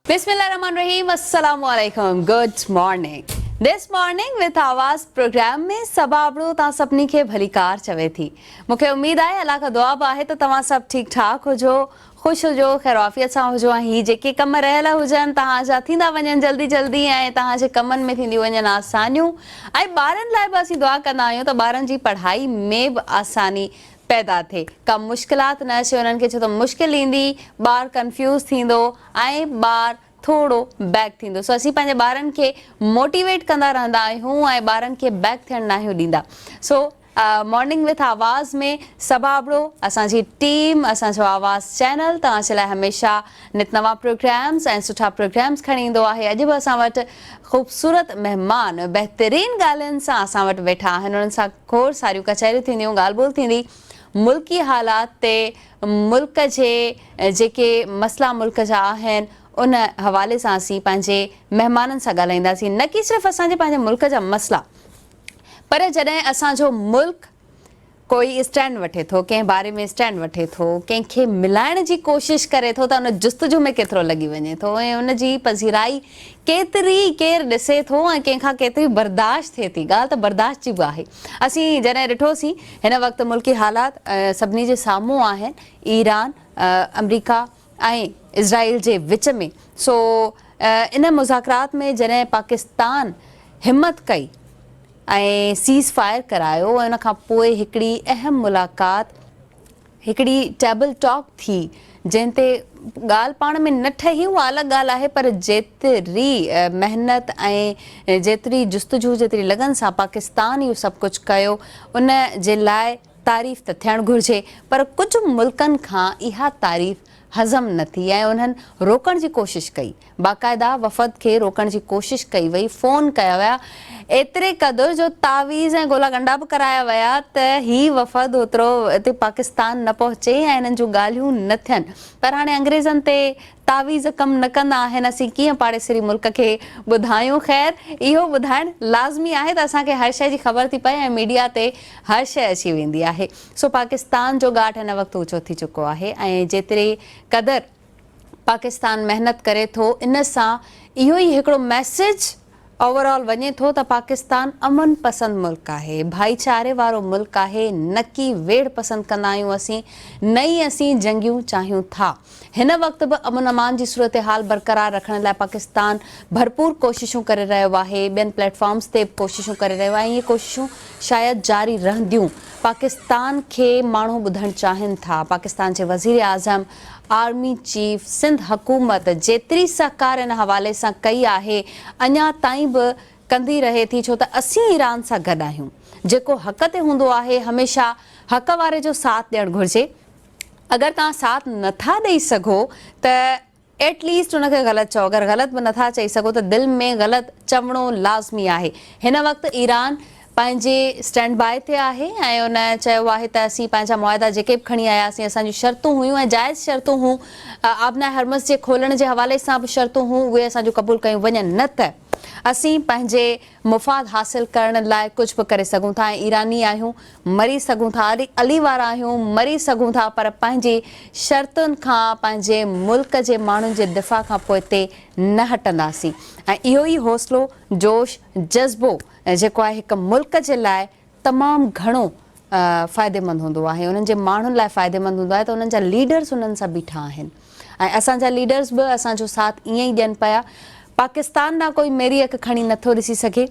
بسم الله الرحمن الرحيم السلام عليڪم good morning this morning with Awaz programme ۾ Saba Abro توهان سڀني کي ڀليڪار چوي ٿي مون کي اميد آهي الله کان دعا به آهي ته توهان سڀ ٺيڪ ٺاڪ هجو خوش هجو خير عافيت سان هجو ۽ هي جيڪي ڪم رهيل هجن توهان جا ٿيندا وڃن جلدي جلدي ۽ توهان جي ڪمن ۾ ٿينديون وڃن آسانيون ۽ ٻارن لاء به اسين دعا ڪندا آهيون ته ٻارن جي پڙهائي ۾ به آساني پيدا ٿئي ڪا مشڪلات نه اچي انهن کي ڇو ته مشڪل ايندي ٻار ڪنفيوز ٿيندو ۽ ٻار ٿورو بيڪ ٿيندو سو اسين پنهنجي ٻارن کي موٽيويٽ ڪندا رهندا آهيون ۽ ٻارن کي بيڪ ٿيڻ ناهيون ڏيندا سو مارننگ وٿ آواز ۾ صبا ابڙو اسان جي ٽيم اسان جو آواز چينل توهان جي لاء هميشه نت نوان پروگرامز ۽ سٺا پروگرامز کڻي ايندو آهي اڄ به اسان وٽ خوبصورت مهمان بهترين ڳالهين سان اسان وٽ ويٺا آهن انهن سان کوڙ ساريون ڪچهريون ٿينديون ڳالهه ٻولهه ٿيندي ملڪي حالات تي ملڪ جي جيڪي مسئلا ملڪ جا آهن ان حوالي سان اسين پنهنجي مهمانن سان ڳالهائينداسين نه ڪي صرف اسان جي پنهنجي ملڪ جا مسئلا پر جڏهن اسان جو ملڪ ڪوئي اسٽينڊ وٺي ٿو ڪنهن باري ۾ اسٽينڊ وٺي ٿو ڪنهن کي ملائڻ جي ڪوشش ڪري ٿو ته ان جستجو ۾ ڪيترو لڳي وڃي ٿو ۽ ان جي پذيرائي ڪيتري ڪير ڏسي ٿو ۽ ڪنهن کان ڪيتري برداشت ٿئي ٿي ڳالهه ته برداشت جي به آهي اسين جڏهن ڏٺوسين هن وقت ملڪي حالات سڀني جي سامهون آهن ايران آمريڪا ۽ اسرائيل جي وچ ۾ سو ان مذاڪرات ۾ جڏهن پاڪستان همت ڪئي ۽ سيز فائر ڪرايو ۽ ان کان پوء هڪڙي اهم ملاقات هڪڙي ٽيبل ٽاڪ ٿي جنهن تي ڳالهه پاڻ ۾ نه ٺهي اها الڳ ڳالهه آهي پر جيتري محنت ۽ جيتري جستجو جيتري لگن سان پاڪستان اهو سڀ ڪجهه ڪيو ان جي لاء تعريف ته ٿيڻ گهرجي پر ڪجهه ملڪن کان اها تعريف هضم نه ٿي ۽ انهن روڪڻ جي ڪوشش ڪئي. باقاعده وفد کي روڪڻ جي ڪوشش ڪئي وئي، فون ڪيا ويا، ايتري قدر جو تعويذ ۽ گولا ڳنڍا به ڪرايا ويا ته هي وفد اوترو اتي پاڪستان نه پهچي ۽ انهن جون ڳالهيون نه ٿين پر هاڻي انگريزن تي تعويذ ڪم نه ڪندا آهن، اسين ڪيئن پاڙيسري ملڪ کي ٻڌايون، خير اهو ٻڌائڻ لازمي آهي ته اسان کي هر شيء جي خبر ٿي پئي ۽ ميڊيا تي هر شيء اچي ويندي آهي. سو پاڪستان جو ڳاٽ هن وقت اوچو ٿي چڪو آهي ۽ جيتري قدر پاڪستان محنت ڪري ٿو ان سان اهو ئي هڪڙو ميسيج اوور آل وڃي ٿو ته پاڪستان امن پسند ملڪ آهي، ڀائيچاري وارو ملڪ آهي، نه ڪي ويڙهه پسند ڪندا آهيون اسين نه ئي اسين جنگيون چاهيون ٿا. هن وقت به امن امان جي صورتحال برقرار رکڻ لاء پاڪستان ڀرپور ڪوششون ڪري رهيو آهي، ٻين پليٽ فارمز تي به ڪوششون ڪري رهيو آهي ۽ اهي ڪوششون شايد جاري رهنديون. پاڪستان کي ماڻهو ٻڌڻ چاهين ٿا، پاڪستان جي وزيراعظم، آرمي چيف، سنڌ حڪومت جيتري سهڪار ان حوالي سان ڪئي آهي اڃا تائين به ڪندي رهي ٿي ڇو ته اسين ايران سان گڏ آهيون، جيڪو حق تي هوندو آهي هميشه حق واري جو ساٿ ڏيڻ گهرجي. اگر توهان ساٿ نٿا ڏئي سگهو ته ايٽ ليسٽ ان کي غلط چئو اگر غلط به نٿا چئي سگهو ته دل ۾ غلط چوڻو لازمي آهي هن وقت ايران پنهنجي اسٽينڊ باء تي آهي ۽ ان چيو آهي ته اسين پنهنجا معاهدا جيڪي به کڻي آياسين اسان جون شرطون هيون ۽ جائز شرطون هون آبناء هرمز جي کولڻ جي حوالي سان به شرطون هون اهي اسان جون قبول ڪيون وڃن نه ته اسين پنهنجي مفاد حاصل ڪرڻ لاء ڪجهه به ڪري سگهون ٿا ۽ ايراني آهيون مري سگهون ٿا علي وارا آهيون مري سگهون ٿا پر پنهنجي شرطن کان پنهنجي ملڪ جي ماڻهن جي دفاع کان پوئتي نه هٽنداسين ۽ اهو ئي حوصلو جوش جذبو جيڪو آهي هڪ ملڪ جي لاء تمام گهڻو فائديمند هوندو آهي انهن جي ماڻهن لاء فائديمند هوندو آهي ته انهن جا ليڊرز انهن سان بيٺا آهن ۽ اسان جا ليڊرز به اسان جو ساٿ ائين ئي ڏين پيا پاڪستان ڏانهن ڪوئي ميري اک کڻي نٿو ڏسي سگهي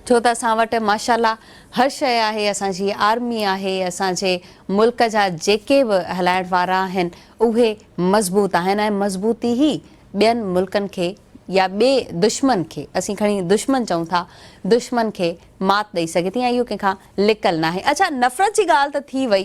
ڇو ته اسان وٽ ماشاء الله هر شيء آهي اسان جي آرمي آهي اسان جي ملڪ جا جيڪي به هلائڻ وارا آهن اهي مضبوط آهن ۽ مضبوطي ئي ٻين ملڪن کي يا ٻئي دشمن کي اسين کڻي دشمن چئون ٿا دشمن کي مات ڏئي سگهي ٿي ۽ اهو ڪنهن کان لڪل ناهي. اڇا نفرت جي ڳالهه ته ٿي وئي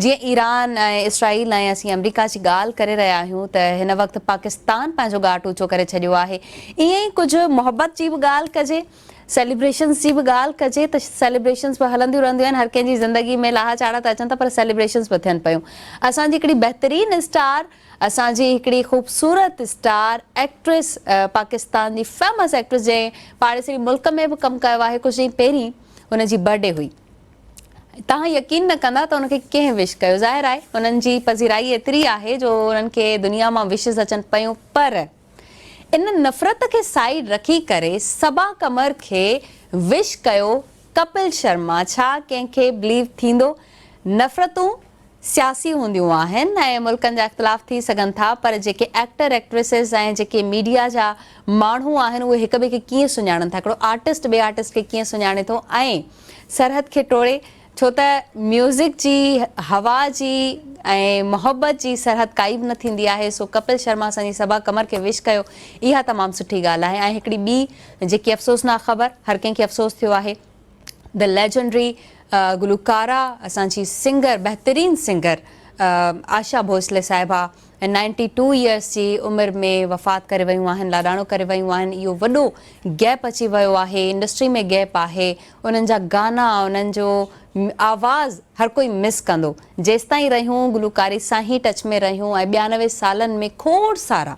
جيئن ايران ۽ اسرائيل ۽ اسين آمريڪا جي ڳالهه ڪري رهيا آهيون ته هن وقت پاڪستان پنهنجو ڳاٽ اوچو ڪري ڇڏيو آهي ائين ئي ڪجهه محبت جي به ڳالهه ڪجي سيليبريشنز جي به ڳالهه ڪجي ته سيليبريشنز به هلنديون رهنديون آهن هر ڪنهن جي زندگي ۾ لاها چاڙها ته اچن ٿا پر سيليبريشنز به ٿين پيون اسان جي هڪڙي بهترين اسٽار اسان جي هڪڙي خوبصورت اسٽار ايڪٽريس پاڪستان جي فيمس ايڪٽريس جنهن پاڙيسري ملڪ ۾ به ڪم ڪيو آهي ڪجهه ڏينهن پهرين هن جي برٿ ڊي هئي توهان يقين نه ڪندا ته ان کي ڪنهن وش ڪيو ظاهر آهي انهن جي پذيرائي ايتري آهي جو انهن کي دنيا مان وشز اچن پيون پر. ان نفرت کي سائيڊ رکي ڪري صبا قمر کي وش ڪيو ڪپل شرما ڇا ڪنهن کي بليو ٿيندو؟ نفرتون سياسي هونديون آهن ۽ ملڪن جا اختلاف ٿي سگهن ٿا پر جيڪي ايڪٽر ايڪٽريسز ۽ جيڪي ميڊيا جا ماڻهو آهن اهي هڪ ٻئي کي ڪيئن سڃاڻن ٿا هڪڙو آرٽسٽ ٻئي آرٽسٽ کي ڪيئن سڃاڻي ٿو ۽ سرحد کي ٽوڙي ڇو ته ميوزڪ جي هوا جي ۽ محبت جي سرحد ڪائي به نه ٿيندي آهي سو ڪپل شرما اسان جي صبا قمر کي وش ڪيو اها تمام سٺي ڳالهه آهي ۽ هڪڙي ٻي جيڪي افسوسناڪ خبر هر ڪنهن کي افسوس ٿيو آهي The Legendary گلوڪارا اسان جي سنگر بهترين سنگر آشا ڀوسلي صاحبه نائنٽي ٽو يئرس جي عمر ۾ وفات ڪري ويون آهن لاڏاڻو ڪري ويون آهن اهو وڏو گيپ اچي ويو آهي انڊسٽري ۾ گيپ آهي انهن جا گانا انهن جو آواز هر ڪوئي مس ڪندو جيستائين رهيون گلوڪاري سان ئي ٽچ ۾ رهيون ۽ 92 سالن ۾ کوڙ سارا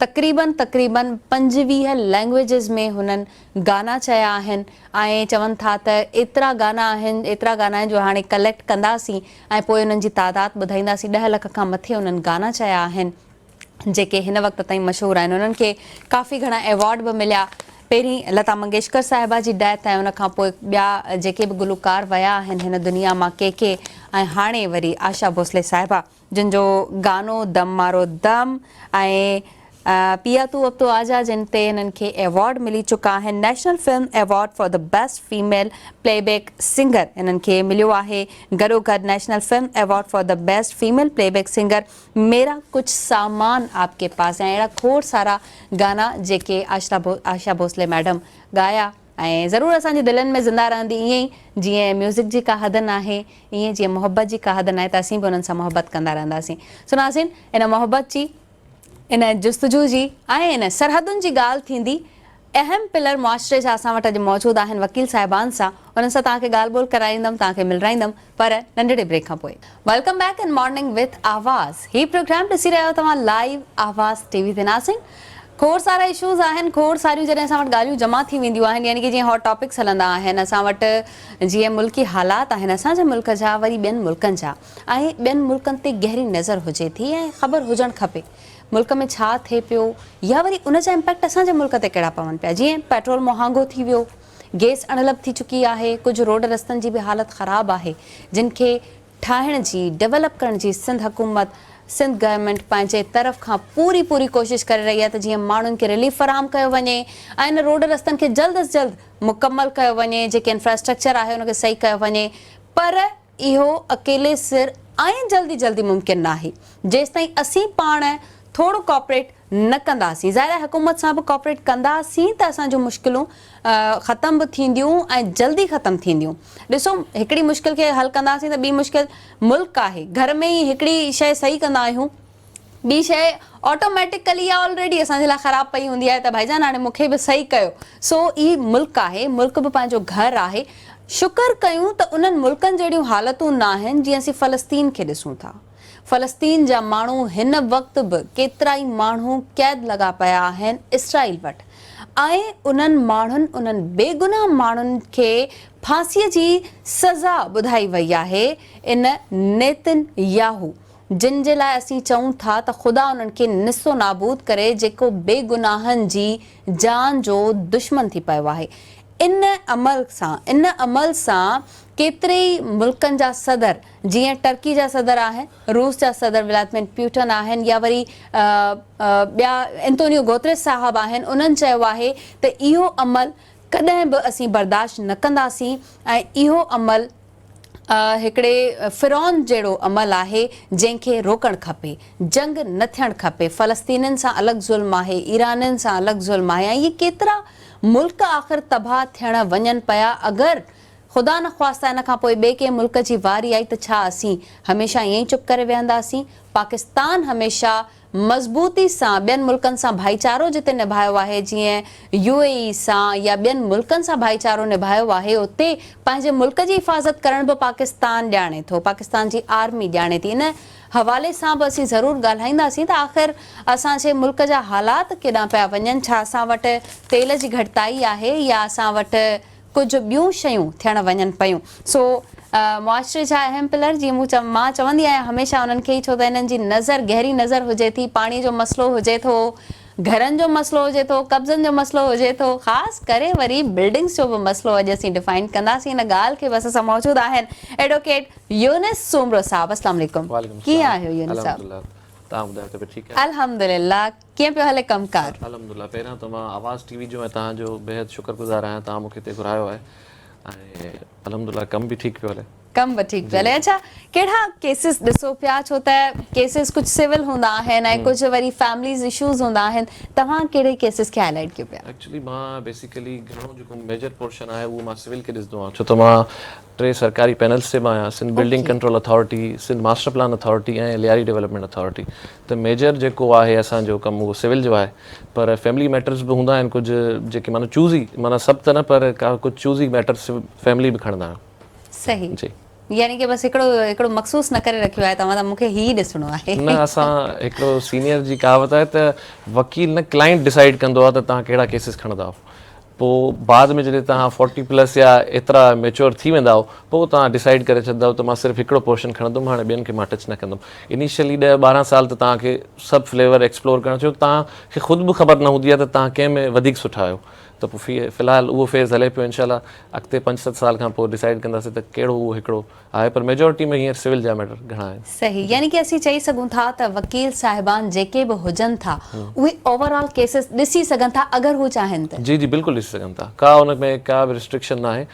تقريبن تقريبن 25 لينگويجز ۾ هنن گانا چيا آهن ۽ چون ٿا ته ايترا گانا آهن ايترا گانا آهن جو هاڻي ڪليڪٽ ڪنداسين ۽ پوء انهن جي تعداد ٻڌائينداسين 10 لک کان مٿي انهن گانا چيا آهن جيڪي هن وقت تائين مشهور آهن انهن کي ڪافي گهڻا ايوارڊ به مليا پهرين لتا منگيشڪر صاحبه جي ڊيٿ ۽ ان کان پوء ٻيا جيڪي به گلوڪار ويا آهن هن دنيا مان ڪي ڪي ۽ هاڻي وري آشا ڀوسلي صاحبه جن جو گانو دم مارو دم ۽ پيا تو اب تو آجا جن تي هنن کي ايوارڊ ملي چڪا آهن. National film award for the best female playback singer هنن کي مليو آهي. گڏوگڏ national film award for the best female playback singer ميرا ڪجهه سامان آپ ڪي پاس ۽ اهڙا کوڙ سارا گانا جيڪي آشا ڀوسلي ميڊم ڳايا. ۽ ضرور اسان جي دلين ۾ زنده رهندي ائين ئي جيئن ميوزڪ جي ڪا حد ناهي ائين جيئن محبت جي ڪا حد ناهي ته اسين به انهن سان محبت ڪندا رهنداسين سو ناظرين ان محبت جي ان جستجو جي ۽ ان سرحدن جي ڳالهه ٿيندي اهم پلر معاشري جا اسان وٽ اڄ موجود آهن وڪيل صاحبان سان انهن سان توهان کي ڳالهه ٻولهه ڪرائيندم توهان کي ملرائيندم پر ننڍڙي بريڪ کان پوء. Welcome back in morning with Awaz هي پروگرام ڏسي رهيا آهيو توهان لائيو آواز ٽي وي تي ناظرين کوڙ سارا اشوز آهن کوڙ ساريون جڏهن اسان وٽ ڳالهيون جمع ٿي وينديون آهن يعني ڪي جيئن هاٽ ٽاپڪس هلندا آهن اسان وٽ جيئن ملڪي حالات آهن اسان جي ملڪ جا وري ٻين ملڪن جا ۽ ٻين ملڪن تي گهري نظر هجي ٿي ۽ خبر هجڻ کپي ملڪ ۾ ڇا ٿئي پيو يا وري ان جا امپيڪٽ اسان جي ملڪ تي ڪهڙا پون پيا جيئن پيٽرول مهانگو ٿي ويو گيس اڻلڀ ٿي چڪي آهي، ڪجهه روڊ رستن جي به حالت خراب آهي، جن کي ٺاهڻ جي، ڊولپ ڪرڻ جي سنڌ حڪومت، سنڌ گورنمينٽ پنهنجي طرف کان پوري پوري ڪوشش ڪري رهي آهي ته جيئن ماڻهن کي رليف فراهم ڪيو وڃي ۽ ان روڊ رستن کي جلد از جلد مڪمل ڪيو وڃي، جيڪي انفراسٽرڪچر آهي ان کي صحيح ڪيو وڃي پر اهو اڪيلي سر ۽ جلدي جلدي ممڪن ناهي جيستائين اسين پاڻ ٿورو ڪوآپريٽ نه ڪنداسين. ظاهر آهي حڪومت سان به ڪوآپريٽ ڪنداسين ته اسان جون مشڪلون ختم به ٿينديون ۽ جلدي ختم ٿينديون. ڏسو هڪڙي مشڪل کي حل ڪنداسين ته ٻي مشڪل ملڪ آهي گهر ۾ ئي هڪڙي شيء صحيح ڪندا آهيون ٻي شيء آٽوميٽڪلي يا آلريڊي اسان جي لاء خراب پئي هوندي آهي ته ڀائيجان هاڻي مون کي به صحيح ڪيو سو هي ملڪ آهي ملڪ به پنهنجو گهر آهي شڪر ڪيون ته انهن ملڪن جهڙيون حالتون ناهن جيئن اسين فلسطين کي ڏسون ٿا فلسطين جا ماڻهو هن وقت به ڪيترائي ماڻهو قيد لڳا پيا آهن اسرائيل وٽ ۽ انهن ماڻهن انهن بيگناهه ماڻهن کي ڦاسي جي سزا ٻڌائي وئي آهي ان نيتن ياهو جن جي لاء اسين چئون ٿا ته خدا انهن کي نست و نابود ڪري جيڪو بيگناهن جي جان جو دشمن ٿي پيو آهي. ان عمل سان ان عمل سان ڪيتري ئي ملڪن جا صدر جيئن ٽرڪي جا صدر آهن، روس جا صدر ولادمير پيوٽن آهن يا وري ٻيا انتونيو گوتريس صاحب آهن انهن چيو آهي ته اهو عمل ڪڏهن به اسين برداشت نه ڪنداسين ۽ اهو عمل هڪڙي فرعون جهڙو عمل آهي جنهن کي روڪڻ کپي، جنگ نه ٿيڻ کپي، فلسطينين سان الڳ ظلم آهي، ايرانين سان الڳ ظلم آهي ۽ اهي ڪيترا ملڪ آخر تباهه ٿيڻ وڃن پيا، اگر خدا نخواسته ان کان پوء ٻئي ڪنهن ملڪ جي واري آئي ته ڇا اسين هميشه ائين ئي چپ ڪري ويهنداسين؟ پاڪستان هميشه مضبوطي سان ٻين ملڪن سان ڀائيچارو جتي نڀايو آهي جيئن يو اي اي سان يا ٻين ملڪن سان ڀائيچارو نڀايو آهي اتي پنهنجي ملڪ جي حفاظت ڪرڻ به پاڪستان ڄاڻي ٿو پاڪستان جي آرمي ڄاڻي ٿي ان حوالي سان به اسين ضرور ڳالهائينداسين ته آخر اسان جي ملڪ جا حالات ڪيڏانهن پيا وڃن ڇا اسان وٽ تيل جي گهٽتائي آهي يا اسان وٽ ڪجهه ٻيون شيون ٿيڻ وڃن پيون. سو معاشري جا اهم پلر جيئن مون مان چوندي آهيان هميشه انهن کي ئي ڇو ته انهن جي نظر گهري نظر هجي ٿي پاڻي جو مسئلو هجي ٿو گهرن جو مسئلو هجي ٿو، قبضن جو مسئلو هجي ٿو، خاص ڪري وري بلڊنگس جو به مسئلو اڄ اسين ڊفائن ڪنداسين ان ڳالهه کي به اسان سان موجود آهن ايڊووڪيٽ يونس سومرو صاحب اسلام عليڪم ڪيئن آهيو يونس صاحب؟ الحمدلله ڪيئن پيو هلي ڪم ڪار؟ الحمدلله پهريان ته مان آواز ٽي وي جو ۽ توهان جو بيحد شڪر گذار آهيان توهان مون کي هتي گهرايو آهي ۽ الحمدلله ڪم به ٺيڪ پيو هلي. ڪم به ٺيڪ پيو هلي اڇا ڪهڙا ڪيسز ڏسو پيا ڇو ته ڪيسز ڪجهه سول هوندا آهن ۽ ڪجهه وري فيمليز اشوز هوندا آهن توهان ڪهڙي ڪيسز کي هائي لائيٽ ڪيو پيا؟ ايڪچولي مان بيسيڪلي گهڻو جيڪو ميجر پورشن آهي اهو مان سول کي ڏسندو آهيان ڇو ته مان ٽي سرڪاري پينلز تي به آهيان Sindh building control authority, Sindh master plan authority ۽ Lyari development authority ته ميجر جيڪو آهي اسان جو ڪم اهو سول جو آهي پر فيملي ميٽرز به هوندا آهن ڪجهه جيڪي معنيٰ چوز ئي معنيٰ سڀ ته نه پر ڪجهه چوز ئي ميٽرز فيملي به کڻندا آهيون. صحيح جي يعني ڪي بس هڪڙو هڪڙو مخصوص نه ڪري رکيو آهي توهان ته مون کي هي ڏسڻو آهي. نه اسان هڪڙو سينيئر جي ڪهاوت آهي ته وڪيل نه ڪلائنٽ ڊسائيڊ ڪندو آهي ته توهان ڪهڙا ڪيسز کڻندا آهيو پوء بعد ۾ جڏهن توهان فورٽي پلس يا ايترا ميچور ٿي ويندا آهيو پوء توهان ڊسائيڊ ڪري ڇڏندا آهيو ته مان صرف هڪڙو پورشن کڻندم هاڻي ٻين کي مان ٽچ نه ڪندم انيشلي ڏهه ٻارهن سال ته توهان کي سڀ فليور ايڪسپلور ڪرڻ ڇو توهان کي خود به خبر نه هوندي آهي ته توهان ڪنهن ۾ وڌيڪ سٺا آهيو ته پوء في الحال اهو فيز هلي پيو انشاء الله اڳتي پنج ست سال کان پوء ڊسائيڊ ڪنداسين ته ڪهڙو اهو هڪڙو آهي پر ميجورٽي ۾ هينئر سول جا ميٽر گهڻا آهن. صحيح يعني ڪي اسين چئي سگهون ٿا ته وڪيل صاحبان جيڪي به هجن ٿا اهي اوور آل ڪيسز ڏسي سگهن ٿا اگر هو چاهين ته. جي جي بلڪل ڏسي سگهن ٿا ڪا ان ۾ ڪا به ريسٽرڪشن ناهي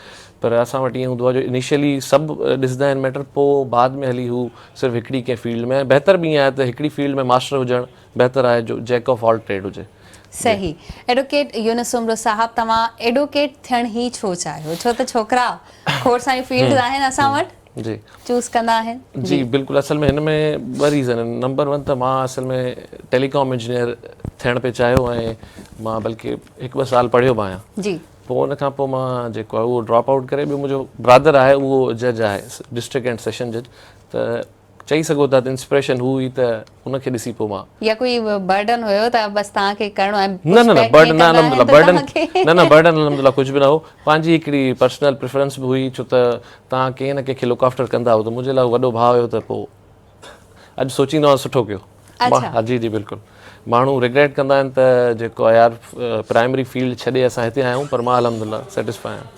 پر اسان وٽ ائين هوندو آهي جو انيشلي سڀ ڏسندا آهن ميٽر پوء بعد ۾ هلي هو صرف هڪڙي ڪنهن فيلڊ ۾ بهتر به ائين آهي ته هڪڙي فيلڊ ۾ ماسٽر هجڻ بهتر آهي جو جيڪ آف آل ٽريڊ هجي. صحيح ايڊوڪيٽ يونس سومرو صاحب توهان ايڊوڪيٽ ٿيڻ هي ڇو چاهيو ڇو ته ڇوڪرا کوڙ ساريون فيلڊز آهن اسان وٽ جي چوز ڪندا آهن جي بلڪل اصل ۾ هن ۾ ٻه ريزن آهن نمبر ون ته مان اصل ۾ ٽيلي ڪام انجنيئر ٿيڻ پئي چاهيو ۽ مان بلڪه هڪ ٻه سال پڙهيو به آهيان جي پوء ان کان پوء مان جيڪو آهي اهو ڊراپ آئوٽ ڪري ٻيو منهنجو برادر آهي اهو جج آهي ڊسٽرڪٽ اينڊ سيشن جج ته چئي سگهو ٿا ته انسپريشن هو ئي ته ان کي ڏسي پوء مان. يا ڪوئي برڊن هيو ته بس توهان کي ڪرڻو آهي نه نه نه برڊن نه الحمدلله برڊن نه نه برڊن الحمدلله ڪجهه به نه هو پنهنجي هڪڙي پرسنل پريفرنس به هئي ڇو ته توهان ڪنهن نه ڪنهن کي لڪ آفٽر ڪندا هو ته منهنجي لاء وڏو ڀاء هيو ته پوء اڄ سوچيندو آهيان سٺو ڪيو ها جي جي بلڪل ماڻهو ريگريٽ ڪندا آهن ته جيڪو يار پرائمري فيلڊ ڇڏي اسان هتي آيا آهيون پر مان الحمدلله سيٽسفائي آهيان.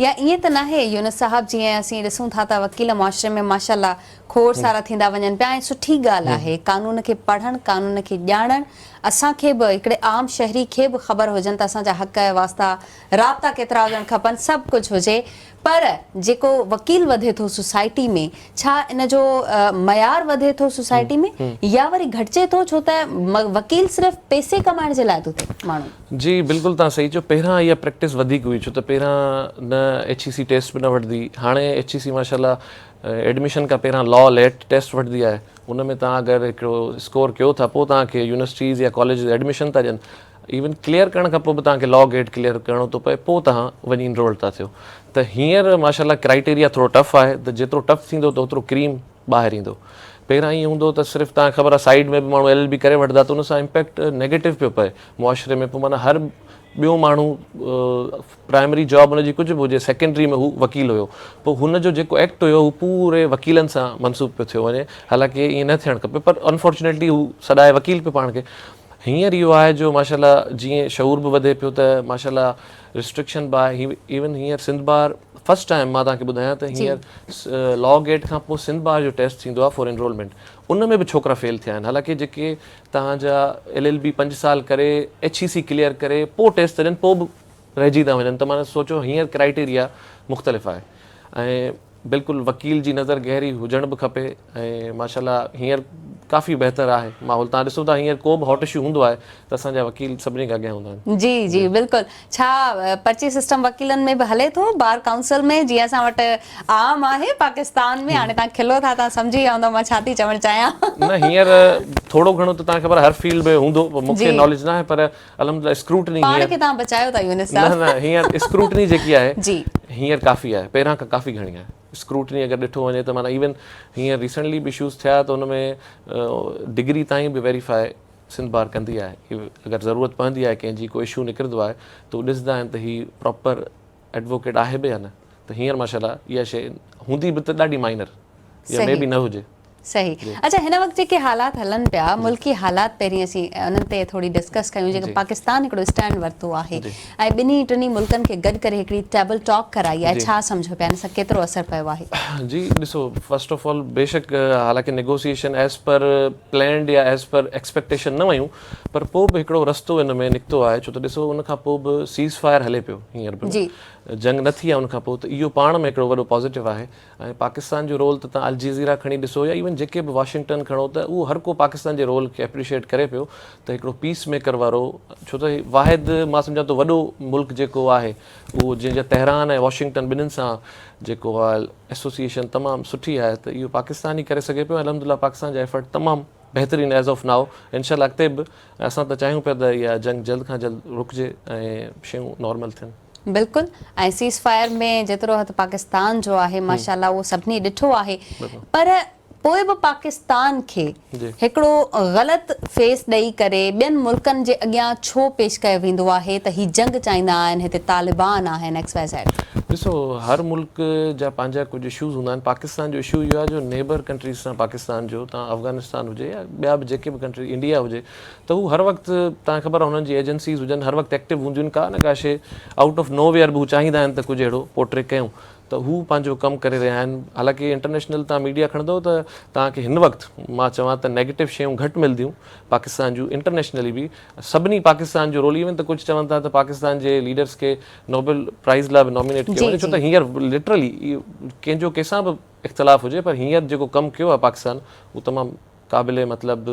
يا ائين ته ناهي يونس صاحب جيئن اسين ڏسون ٿا ته وڪيل معاشري ۾ ماشاء الله کوڙ سارا ٿيندا وڃن پيا ۽ سٺي ڳالهه آهي قانون کي پڙهڻ قانون کي ڄاڻڻ اسان کي به هڪڙي عام شهري کي به خبر هجن ته اسان جا حق ۽ واسطا رابطا ڪيترا هجڻ کپن سڀ ڪجهه هجي پر جيڪو وڪيل وڌي ٿو سوسائٽي ۾ ڇا ان جو معيار وڌي ٿو سوسائٽي ۾ يا وري گهٽجي ٿو ڇو ته وڪيل صرف پئسي ڪمائڻ جي لاء ٿو ٿئي ماڻهو. جي بلڪل توهان صحيح چيو پهريان اها پريڪٽس وڌيڪ هئي ڇو ته پهريان نه ايڇ اي سي ٽيسٽ به نه وٺندي هاڻي ايڇ اي سي ماشاء الله ايڊميشن کان پهريان لا ليٽ ٽيسٽ وٺندي آهي ان ۾ توهان اگر هڪڙو اسڪور ڪيو ٿا پوء توهان کي يونيورسٽيز يا ڪاليجز ايڊميشن ٿا ڏين ايون ڪليئر ڪرڻ کان پوء به توهان کي لا گيٽ ڪليئر ڪرڻو ٿو پئي پوء توهان وڃي انرول ٿا ٿيو ته هينئر ماشاء الله ڪرائيٽيريا ٿورو ٽف آهي ته جيترو ٽف ٿيندو ته اوترو ڪريم ٻاهر ايندو پهريان ائين هوندو ته صرف توهان کي خبر آهي سائيڊ ۾ به ماڻهو ايل ايل بي ڪري وٺندا ته ان سان امپيڪٽ نيگيٽو پيو پئي معاشري ۾ پوء معنيٰ هر ٻيو ماڻهو پرائمري جاب ان جي ڪجهه به هجي سيڪنڊري ۾ هو وڪيل هيو پوء هن جو جيڪو ايڪٽ هيو هو پوري وڪيلن سان منسوب پيو ٿيو وڃي حالانڪه ائين نه ٿيڻ کپي پر انفارچونيٽلي هو سڏائي وڪيل پيو پاڻ کي هينئر اهو آهي جو ماشاء الله جيئن شعور به وڌي پيو ته ماشاء الله ريسٽرڪشن به آهي ايون هينئر سنڌ بار فرسٽ ٽائيم مان توهان کي ٻڌايان ته هينئر لا گيٽ کان پوء سنڌ بار جو ٽيسٽ ٿيندو آهي فار انرولمينٽ ان ۾ به ڇوڪرا فيل ٿيا آهن حالانڪه جيڪي توهان جا ايل ايل بي پنج سال ڪري ايڇ اي سي ڪليئر ڪري پوء ٽيسٽ ٿا ڏين پوء به رهجي ٿا وڃن ته معنيٰ سوچو هينئر ڪرائيٽيريا مختلف آهي ۽ بلڪل وڪيل جي نظر گهري هجڻ به کپي ۽ ماشاء الله هينئر ڪافي بهتر آهي ماحول تان ڏسو ٿا هينئر ڪو به هاٽ اشو هوندو آهي ته اسان جا وڪيل سڀني کان اڳيان هوندا آهن. جي جي بلڪل ڇا پرچي سسٽم وڪيلن ۾ به هلي ٿو بار ڪائونسل ۾ جيئن اسان وٽ عام آهي پاڪستان ۾ هاڻي تان کلو ٿا تان سمجهي ويا هوندؤ مان ڇا ٿي چوڻ چاهيان. نه هينئر ٿورو گهڻو ته تان کي خبر آهي هر فيلڊ ۾ هوندو مون کي ناليج نه آهي پر الحمدلله اسڪروٽني پاڻ کي توهان بچايو ٿا يونس صاحب. نه نه هينئر اسڪروٽني جيڪي آهي جي هينئر ڪافي آهي پهريان کان ڪافي گهڻي آهي اسڪروٽني اگر ڏٺو وڃي ته معنيٰ ايون هينئر ريسنٽلي به اشوز ٿيا ته ان ۾ ڊگري تائين به ويريفائي سنڌ بار ڪندي آهي اگر ضرورت پوندي آهي ڪنهن جي ڪو اشو نڪرندو آهي ته هو ڏسندا آهن ته هي پراپر ايڊووڪيٽ آهي به يا نه ته هينئر ماشاء الله اها شيء هوندي به ته ڏاڍي مائنر يا مي بي نه هجي. صحيح اڇا هن وقت جيڪي حالات هلن پيا ملڪي حالات پهرين اسين انهن تي ٿوري ڊسڪس ڪيون جيڪو پاڪستان هڪڙو اسٽينڊ ورتو آهي ۽ ٻنهي ٽنهي ملڪن کي گڏ ڪري هڪڙي ٽيبل ٽاڪ ڪرائي آهي ڇا سمجهو پيا ان سان ڪيترو اثر پيو آهي؟ جي ڏسو فرسٽ آف آل بيشڪ حالانڪه نيگوسيئيشن ايز پر پلانڊ يا ايز پر ايڪسپيڪٽيشن نه ويون پر پوء به هڪڙو رستو ان ۾ نڪتو آهي ڇو ته ڏسو ان کان پوء به سيز فائر هلي پيو هينئر به جنگ نه ٿي آهي ان کان پوء ته اهو پاڻ ۾ هڪڙو وڏو پازيٽو آهي ۽ پاڪستان جو رول ته تان الجزيره کڻي ڏسو يا ايون جيڪي به واشنگٽن کڻو ته اهو هر ڪو پاڪستان جي رول کي اپريشيئيٽ ڪري پيو ته هڪڙو پيس ميڪر وارو ڇو ته واحد مان سمجهان ٿو وڏو ملڪ جيڪو آهي اهو جنهن جا تهران ۽ واشنگٽن ٻنهين سان جيڪو آهي ايسوسيئيشن تمام سٺي آهي ته اهو پاڪستان ئي ڪري سگهي پيو ۽ الحمدلله پاڪستان جا ايفرٽ تمام بهترين ايز آف نائو انشاء الله اڳتي به اسان ته چاهيون پيا ته اها جنگ جلد کان جلد رڪجي ۽ شيون نارمل ٿين. بلڪل ۽ سيز فائر ۾ جيترو هٿ پاڪستان جو آهي ماشاء الله اهو سڀني ڏٺو آهي پر پوء به پاڪستان کي هڪڙو غلط فيس ڏئي ڪري ٻين ملڪن جي اڳيان ڇو پيش ڪيو ويندو آهي ته هي جنگ چاهيندا آهن هتي طالبان آهن ايڪس وائي زيڊ. ڏسو هر ملڪ جا پنهنجا ڪجهه اشوز هوندا آهن پاڪستان جو اشو اهو آهي جو نيبر ڪنٽريز سان پاڪستان جو تان افغانستان هجي يا ٻيا به جيڪي به ڪنٽري انڊيا هجي ته هو هر وقت توهان کي خبر آهي هنن جي ايجنسيز هجن هر وقت ايڪٽو هونديون آهن ڪا نه ڪا شي آئوٽ آف نو ويئر به هو چاهيندا آهن ته ڪجهه اهڙو پورٽري ڪيون ته هو پنهنجو ڪم ڪري رهيا آهن حالانڪه انٽرنيشنل توهان ميڊيا کڻندو ته توهان کي هن وقت مان چوان ته نيگيٽو شيون گهٽ ملنديون پاڪستان جون انٽرنيشنلي به سڀني پاڪستان جو رول ايون ته ڪجهه چون ٿا ته پاڪستان جي ليڊرس کي نوبل پرائز لاء به نامينيٽ ڪيو وڃي ڇو ته هينئر لٽرلي ڪنهن جو ڪنهن سان به اختلاف هجي پر هينئر جيڪو ڪم ڪيو آهي پاڪستان اهو تمام قابل مطلب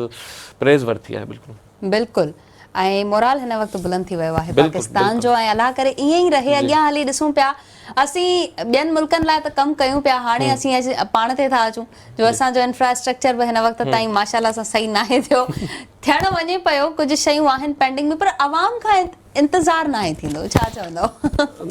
پريز ورٿي آهي بلڪل. بلڪل ۽ مورال هن وقت بلند ٿي ويو آهي پاڪستان جو ۽ الله ڪري ائين ئي رهي اڳيان هلي ڏسون پيا اسين ٻين ملڪن لاء ته ڪم ڪيون پيا هاڻي اسين پاڻ تي ٿا اچون جو اسان جو انفراسٽرڪچر به هن وقت تائين ماشاءالله سان صحيح ناهي ٿيو ٿيڻ وڃي پيو ڪجهه شيون آهن پينڊنگ ۾ پر عوام کان انتظار ناهي ٿيندو ڇا چوندؤ؟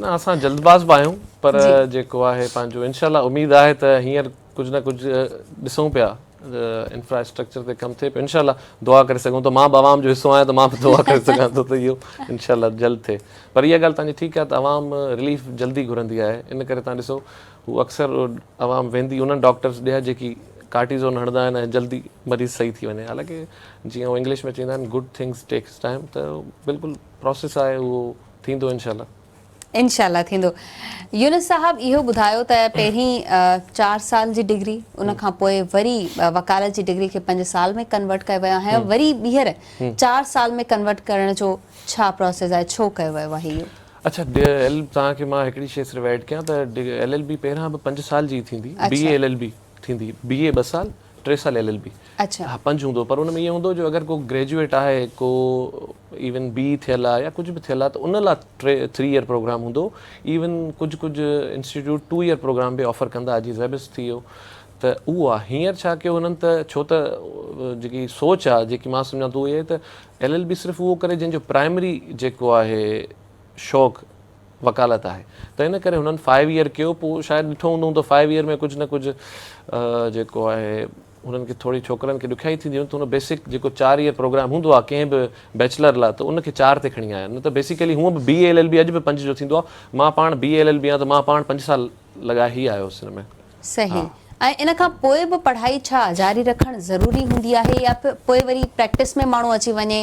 نه اسان جلدباز به آهيون پر جيڪو آهي پنهنجو انشاء الله اميد آهي ته هينئر ڪجهه نه ڪجهه ڏسون پيا انفرا اسٽرڪچر تي ڪم ٿئي پيو انشاء الله دعا ڪري سگهون ٿا مان به عوام جو حصو آهيان ته مان به دعا ڪري سگهان ٿو ته اهو انشاء الله جلد ٿئي پر اها ڳالهه تنهنجي ٺيڪ آهي ته عوام رليف جلدي گهرندي آهي ان ڪري تان ڏسو هو اڪثر عوام ويندي انهن ڊاڪٽرز ڏي جيڪي ڪارٽيزون هڻندا آهن ۽ جلدي مريض صحيح ٿي وڃي حالانڪه جيئن هو انگلش ۾ چوندا آهن گڊ ٿنگس ٽيڪس ٽائم ته بلڪل پروسيس آهي اهو ٿيندو انشاء الله. انشاء الله ٿيندو. يونس صاحب اهو ٻڌايو ته پهرين چار سال جي ڊگري ان کان پوء وري وڪالت جي ڊگري کي پنج سال ۾ ڪنورٽ ڪيو ويو آهي وري ٻيهر چار سال ۾ ڪنورٽ ڪرڻ جو ڇا پروسيس آهي ڇو ڪيو ويو آهي اهو؟ اڇا ايل توهان کي مان هڪڙي شي صرف ايڊ ڪيان ته ايل ايل بي پهريان به پنج سال جي ئي ٿيندي بي اي ايل ايل بي ٿيندي بي اي ٻه سال ٽي سال ايل ايل بي ها پنج هوندو پر ان ۾ ائين هوندو جو اگر ڪو گريجوئيٽ آهي ڪو ايون بي اي ٿيل آهي يا ڪجهه به ٿيل آهي ته ان لاء ٽي ٿري ايئر پروگرام هوندو ايون ڪجهه ڪجهه انسٽيٽيوٽ ٽو ايئر پروگرام به آفر ڪندا جيئن زيبس ٿي ويو ته اهو آهي هينئر ڇا ڪيو هنن ته ڇو ته جيڪي سوچ آهي جيڪي مان سمجهان ٿو اها ته ايل ايل بي صرف اهو ڪري جنهن جو پرائمري جيڪو آهي شوق وڪالت آهي ته ان ڪري هنن فائيو ايئر ڪيو پوء شايد ڏٺو هوندو ته فائيو ايئر ۾ ڪجهه نه ڪجهه جيڪو آهي هنن کي ٿوري ڇوڪرن کي ڏکيائي ٿيندي هوندي ته هن بيسڪ جيڪو چار ايئر پروگرام هوندو آهي ڪنهن به بيچلر لاء ته ان کي چار تي کڻي آيا نه ته بيسيڪلي هونء به بي اي ايل ايل بي اڄ به پنج جو ٿيندو آهي مان پاڻ بي اي ايل ايل بي آهيان ته مان پاڻ پنج سال لڳائي ئي آيو هوس هن ۾. صحيح ۽ ان کان پوء به پڙهائي ڇا جاري رکڻ ضروري هوندي آهي يا پوء وري پريڪٽس ۾ ماڻهو اچي وڃي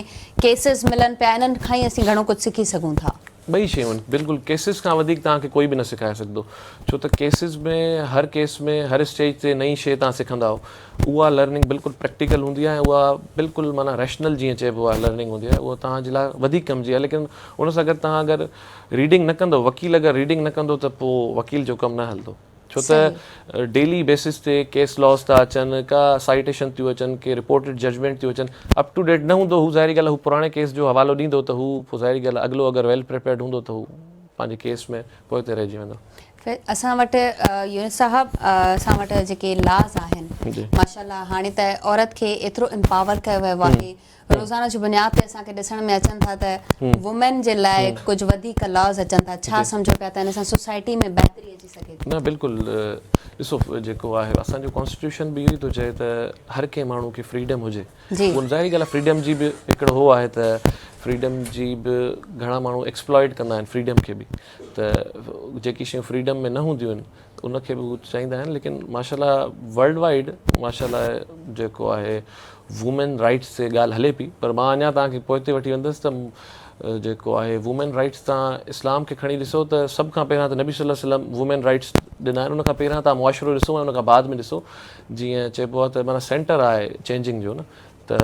ڪيسز ملن پيا انهن کان ئي اسين گهڻو ڪجهه سکي سگهون ٿا. ٻئي شيون آهن بلڪل ڪيسز کان وڌيڪ توهان کي ڪوئي به نه سکائي سگهندو ڇو ته ڪيسز ۾ هر ڪيس ۾ هر اسٽيج تي نئين شي توهان سکندا آهيو اها لرننگ بلڪل پريڪٽيڪل هوندي آهي ۽ اها بلڪل معنيٰ ريشنل جيئن چئبو آهي لرننگ هوندي آهي اها توهان جي لاء وڌيڪ ڪم جي آهي ليڪن ان سان گڏ توهان اگر ريڊنگ نه ڪندو وڪيل اگر ريڊنگ نه ڪندو ته پوء وڪيل جو ڪم نه هلندو. ڇو ته ڊيلي بيسس تي ڪيس لاز ٿا اچن، ڪا سائيٽيشن ٿيون اچن، ڪي رپورٽيڊ ججمينٽ ٿيون اچن، اپ ٽو ڊيٽ نه هوندو هو ظاهري ڳالهه آهي هو پراڻي ڪيس جو حوالو ڏيندو ته هو پوء ظاهري ڳالهه آهي اڳلو اگر ويل پريپيئرڊ هوندو ته هو پنهنجي ڪيس ۾ پوئتي رهجي ويندو. اسان وٽ يونس صاحب اسان وٽ جيڪي لاز آهن ماشاءالله هاڻي ته عورت کي ايترو امپاور ڪيو ويو آهي. روزانه جي بنياد تي اسان کي ڏسڻ ۾ اچن ٿا ته وومين جي لاء ڪجهه وڌيڪ لاز اچن ٿا ڇا سمجهو پيا ته ان سان سوسائٽي ۾ بهتري اچي سگهي ٿي؟ نه بلڪل ڏسو جيڪو آهي اسان جو ڪانسٽيٽيوشن به اهو ئي ٿو چئي ته هر ڪنهن ماڻهو کي فريڊم هجي اهو ظاهري ڳالهه آهي فريڊم جي به هڪڙو هو آهي ته فريڊم جي به گهڻا ماڻهو ايڪسپلائيٽ ڪندا آهن فريڊم کي به ته جيڪي شيون فريڊم ۾ نه هونديون آهن ان کي به هو چاهيندا آهن ليڪن ماشاء الله ورلڊ وائيڊ ماشاء الله جيڪو آهي وومين رائٽس تي ڳالهه هلي پئي پر مان اڃا توهان کي پوئتي وٺي ويندس ته جيڪو آهي وومين رائٽس تان اسلام کي کڻي ڏسو ته سڀ کان پهريان ته نبي صلي الله وسلم وومين رائٽس ڏنا آهن ان کان پهريان توهان معاشرو ڏسو ۽ ان کان بعد ۾ ڏسو جيئن چئبو آهي ته معنيٰ سينٽر آهي چينجنگ جو نه ته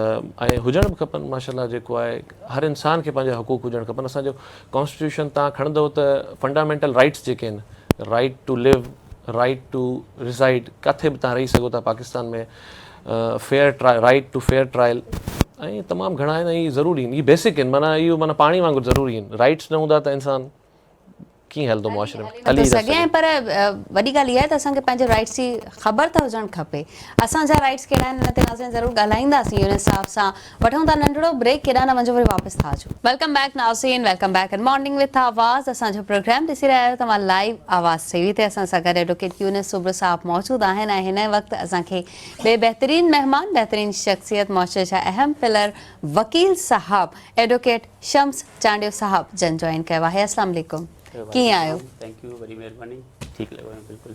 ۽ هجڻ به کپن ماشاء الله جيڪو آهي هر انسان کي پنهنجا حقوق هجڻ کپن اسان جو ڪانسٽيٽيوشن تان کڻندو ته فنڊامينٽل رائٽس جيڪي آهن right to live right to reside ڪاٿي به تان رهي سگهو ٿا Pakistan ۾ fair right to fair trial ۽ تمام گهڻا آهن ۽ ضروري آهن اهي بيسڪ آهن معنيٰ اهو معنيٰ پاڻي وانگر ضروري آهن رائٽس نه هوندا ته انسان ڪيئن هلندو معاشري ۾ هلي نٿو سگهي ۽ پر وڏي ڳالهه اها آهي ته اسان کي پنهنجي رائٽس جي خبر ته هجڻ کپي اسان جا رائٽس ڪهڙا آهن ان تي ناظرين ضرور ڳالهائينداسين يونس صاحب سان وٺون ٿا ننڍڙو بريڪ ڪيڏانهن نه وڃجو وري واپس ٿا اچون. Welcome back ناظرين welcome back at morning with Awaz اسان جو پروگرام ڏسي رهيا آهيو توهان لائيو آواز ٽي وي تي اسان سان گڏ ايڊووڪيٽ يونس سومرو صاحب موجود آهن ۽ هن وقت اسان کي ٻئي بهترين مهمان بهترين شخصيت معاشري جا اهم پلر وڪيل صاحب ايڊووڪيٽ شمس چانڊيو صاحب جن جوائن ڪيو آهي اسلام عليڪم ڪيئن آهيو. Thank you وڏي مهرباني ٺيڪ لڳو آهيان بلڪل.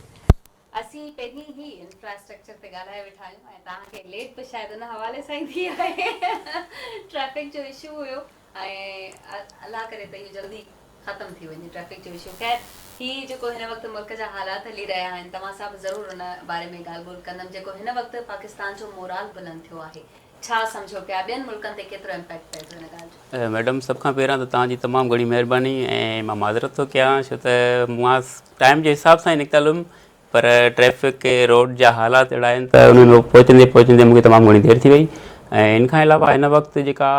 اسين پهرين ئي انفراسٽرڪچر تي ڳالهائي ويٺا آهيون ۽ توهان کي ليٽ به شايد ان حوالي سان ئي ٿي آهي ٽريفڪ جو اشو هيو ۽ الله ڪري ته اهو جلدي ختم ٿي وڃي ٽريفڪ جو اشو خير هي جيڪو هن وقت ملڪ جا حالات هلي رهيا آهن توهان سان به ضرور ان باري ۾ ڳالهه ٻولهه ڪندم جيڪو هن وقت پاڪستان جو مورال بلند ٿيو آهي ڇا سمجهو پيا ٻين ملڪن تي ڪيترو امپيڪٽ پئي ٿو ان ڳالهه جو؟ ميڊم سڀ کان پهريان ته توهان جي تمام گهڻي مهرباني ۽ مان معذرت ٿو ڪيان ڇو ته مان ٽائيم جي حساب سان ئي نڪتل هيم پر ٽريفڪ روڊ جا حالات اهڙا آهن ته ان ۾ پهچندي پهچندي مونکي تمام گهڻي دير ٿي وئي ۽ ان کان علاوه هن وقت جيڪا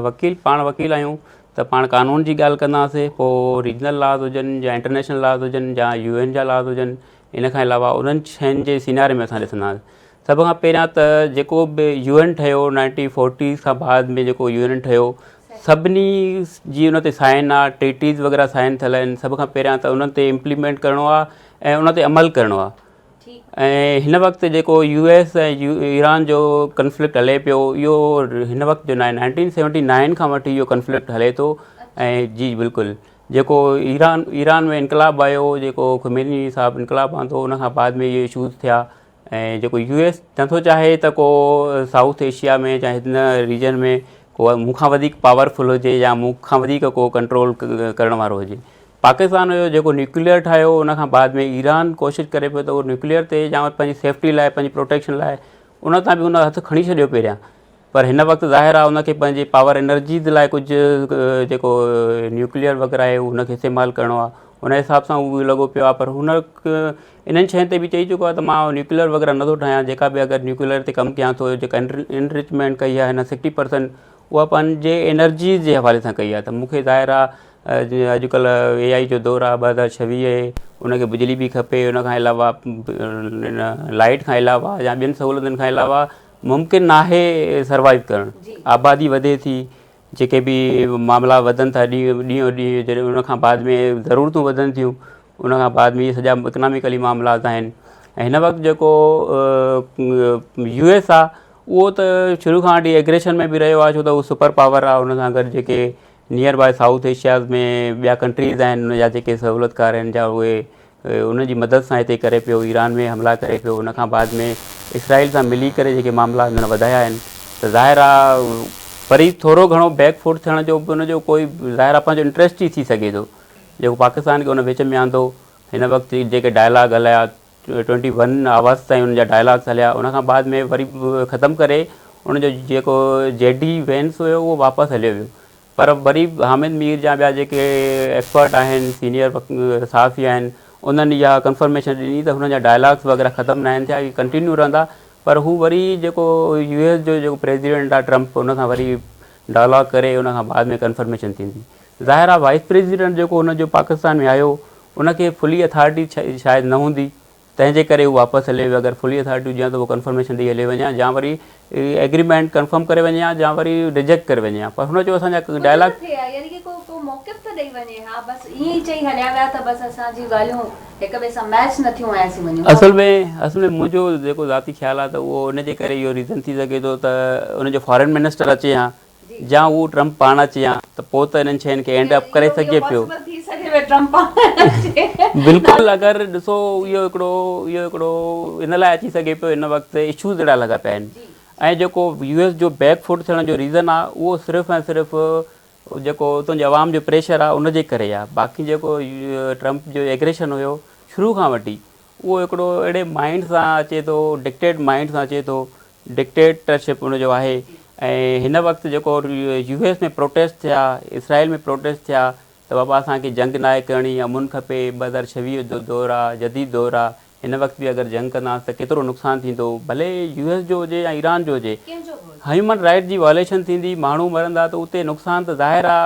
وڪيل پاڻ وڪيل آهيون ته پاڻ قانون جي ڳالهه ڪنداسين پوء ريجنل لاز هجن يا انٽرنيشنل لاز هجن يا يو اين جا لاز هجن ان کان علاوه انهن شين جي سيناري ۾ اسان ڏسنداسين سڀ کان پهريان ته جيڪو به يو اين ٺهيو نائنٽين فورٽيز کان بعد ۾ جيڪو يو اين ٺهيو سڀني جي ان تي سائن آ ٽريٽيز وغيره سائن ٿيل آهن سڀ کان پهريان ته انهن تي امپليمينٽ ڪرڻو آ ۽ ان تي عمل ڪرڻو آ ۽ هن وقت جيڪو يو ايس ۽ ايران جو ڪنفلڪٽ هلي پيو اهو هن وقت جو ناهي نائنٽين سيونٽي نائن کان وٺي اهو ڪنفلڪٽ هلي ٿو ۽ جي بلڪل جيڪو ايران ايران ۾ انقلاب آيو جيڪو خميني صاحب انقلاب آندو ان کان بعد ۾ اهي اشوز ٿيا ۽ جيڪو يو ايس نٿو چاهي ته ڪو سائوٿ ايشيا ۾ يا هن ريجن ۾ ڪو مون کان وڌيڪ پاورفل هجي يا مون کان وڌيڪ ڪو ڪنٽرول ڪرڻ وارو هجي پاڪستان جو جيڪو نيوڪليئر ٺاهيو ان کان بعد ۾ ايران ڪوشش ڪري پيو ته اهو نيوڪليئر تي يا پنهنجي سيفٽي لاء پنهنجي پروٽيڪشن لاء ان تان به ان هٿ کڻي ڇڏيو پهريان پر هن وقت ظاهر آهي ان کي پنهنجي پاور انرجيز لاء ڪجهه جيڪو نيوڪليئر وغيره آهي ان کي استعمال ڪرڻو آهي ان حساب سان هو لڳو پيو آهي پر هن انهن شين تي به چئي چڪو آهي ته مان نيوڪليئر وغيره نٿو ٺاهيان جيڪا به اگر نيوڪليئر تي ڪم ڪيان ٿو جيڪا انرچمينٽ ڪئي آهي هن سڪسٽي پرسنٽ اها پنهنجي انرجيز جي حوالي سان ڪئي آهي ته مون کي ظاهر آهي اڄڪلهه اي آئي جو دور آهي 2026 آهي ان کي بجلي به کپي ان کان علاوه لائيٽ کان علاوه يا ٻين سهولتن کان علاوه ممڪن ناهي سروائيو ڪرڻ آبادي وڌي ٿي جيڪي به معاملا وڌن ٿا ڏينهن ڏينهن ڏينهن جڏهن ان کان بعد ۾ ضرورتون وڌن ٿيون ان کان بعد ۾ سڄا اڪناميڪلي معاملات آهن ۽ هن وقت جيڪو يو ايس آ اهو ته شروع کان وٺي ايگريشن ۾ به رهيو آهي ڇو ته اهو سپر پاور آهي ان سان گڏ جيڪي نيئر باء سائوٿ ايشيا ۾ ٻيا ڪنٽريز آهن ان جا جيڪي سهولتڪار آهن جا اهي ان جي مدد سان هتي ڪري پيو ايران ۾ حملا ڪري پيو ان کان بعد ۾ اسرائيل سان ملي ڪري جيڪي معاملا هن وڌايا آهن ته ظاهر آ وري ٿورو گهڻو بيڪ فوٽ ٿيڻ جو به ان جو ڪوئي ظاهر آ پنهنجو انٽريسٽ ئي ٿي سگهي ٿو جيڪو پاڪستان کي ان وچ ۾ آندو هن وقت جيڪي ڊائلاگ هلايا ٽوئنٽي ون آورس تائين ان جا ڊائلاگس هليا ان کان بعد ۾ وري ختم ڪري ان جو جيڪو جي ڊي وينس هيو اهو واپس هليو ويو پر وري حامد مير جا ٻيا جيڪي ايڪسپرٽ آهن سينيئر صحافي آهن انهن اها ڪنفرميشن ڏني ته هنن جا ڊائلاگس وغيره ختم ناهن ٿيا اهي ڪنٽينيو رهندا پر هو وري جيڪو يو ايس جو جيڪو پريزيڊنٽ آهي ٽرمپ ان سان وري ڊائلاگ ڪري ان کان بعد ۾ ڪنفرميشن ٿيندي ظاهر آهي وائس پريزيڊنٽ جيڪو ان جو پاڪستان ۾ آيو ان کي فلي اٿارٽي شايد نه هوندي. تنهن جي ڪري هو واپس هليو ويو اگر فلي اٿارٽي هجي ها ته اهو ڪنفرميشن ڏئي هليو وڃي ها يا وري ايگريمينٽ ڪنفرم ڪري وڃي ها يا وري ريجيڪٽ ڪري وڃي ها پر هن چيو اسان جا ڪجهه ڊائلاگ نه ٿئي ها يعني ڪي ڪو ڪو موقف ته ڏئي وڃي ها بس ائين ئي چئي هليا ويا ته بس اسان جون ڳالهيون هڪ ٻئي سان ميچ نه ٿيون ۽ اسين وڃون ٿا. اصل ۾ اصل ۾ منهنجو جيڪو ذاتي خيال آهي ته اهو ان جي ڪري اهو ريزن ٿي سگهي ٿو ته ان جو فارين منسٽر اچي ها يا هو ٽرمپ پاڻ اچي ها ته پوء ته انهن شين کي اينڊ اپ ڪري سگهجي پيو. بلڪل اگر ڏسو اهو هڪڙو اهو هڪڙو ان لاء اچي سگهي پيو هن وقت اشوز اهڙا لڳا پيا آهن ۽ جيڪو يو ايس جو بيڪ فوٽ ٿيڻ جو ريزن آهي اهو صرف ۽ صرف جيڪو اتان جي عوام جو پريشر آهي ان جي ڪري آهي باقي جيڪو ٽرمپ جو ايگريشن هيو شروع کان وٺي اهو هڪڙو اهڙي مائنڊ سان اچي ٿو ڊڪٽيٽ مائنڊ سان اچي ٿو ڊڪٽيٽرشپ ان جو آهي ۽ هن وقت جيڪو يو ايس ۾ پروٽيسٽ ٿيا اسرائيل ۾ پروٽيسٽ ٿيا ته بابا اسان کي جنگ ناهي ڪرڻي امن کپي 2026 جو دور آ جديد دور آ هن وقت به اگر جنگ ڪنداس ته ڪيترو نقصان ٿيندو ڀلي يو ايس جو هجي يا ايران جو هجي هيومن رائيٽ جي وائليشن ٿيندي ماڻهو مرندا ته اتي نقصان ته ظاهر آ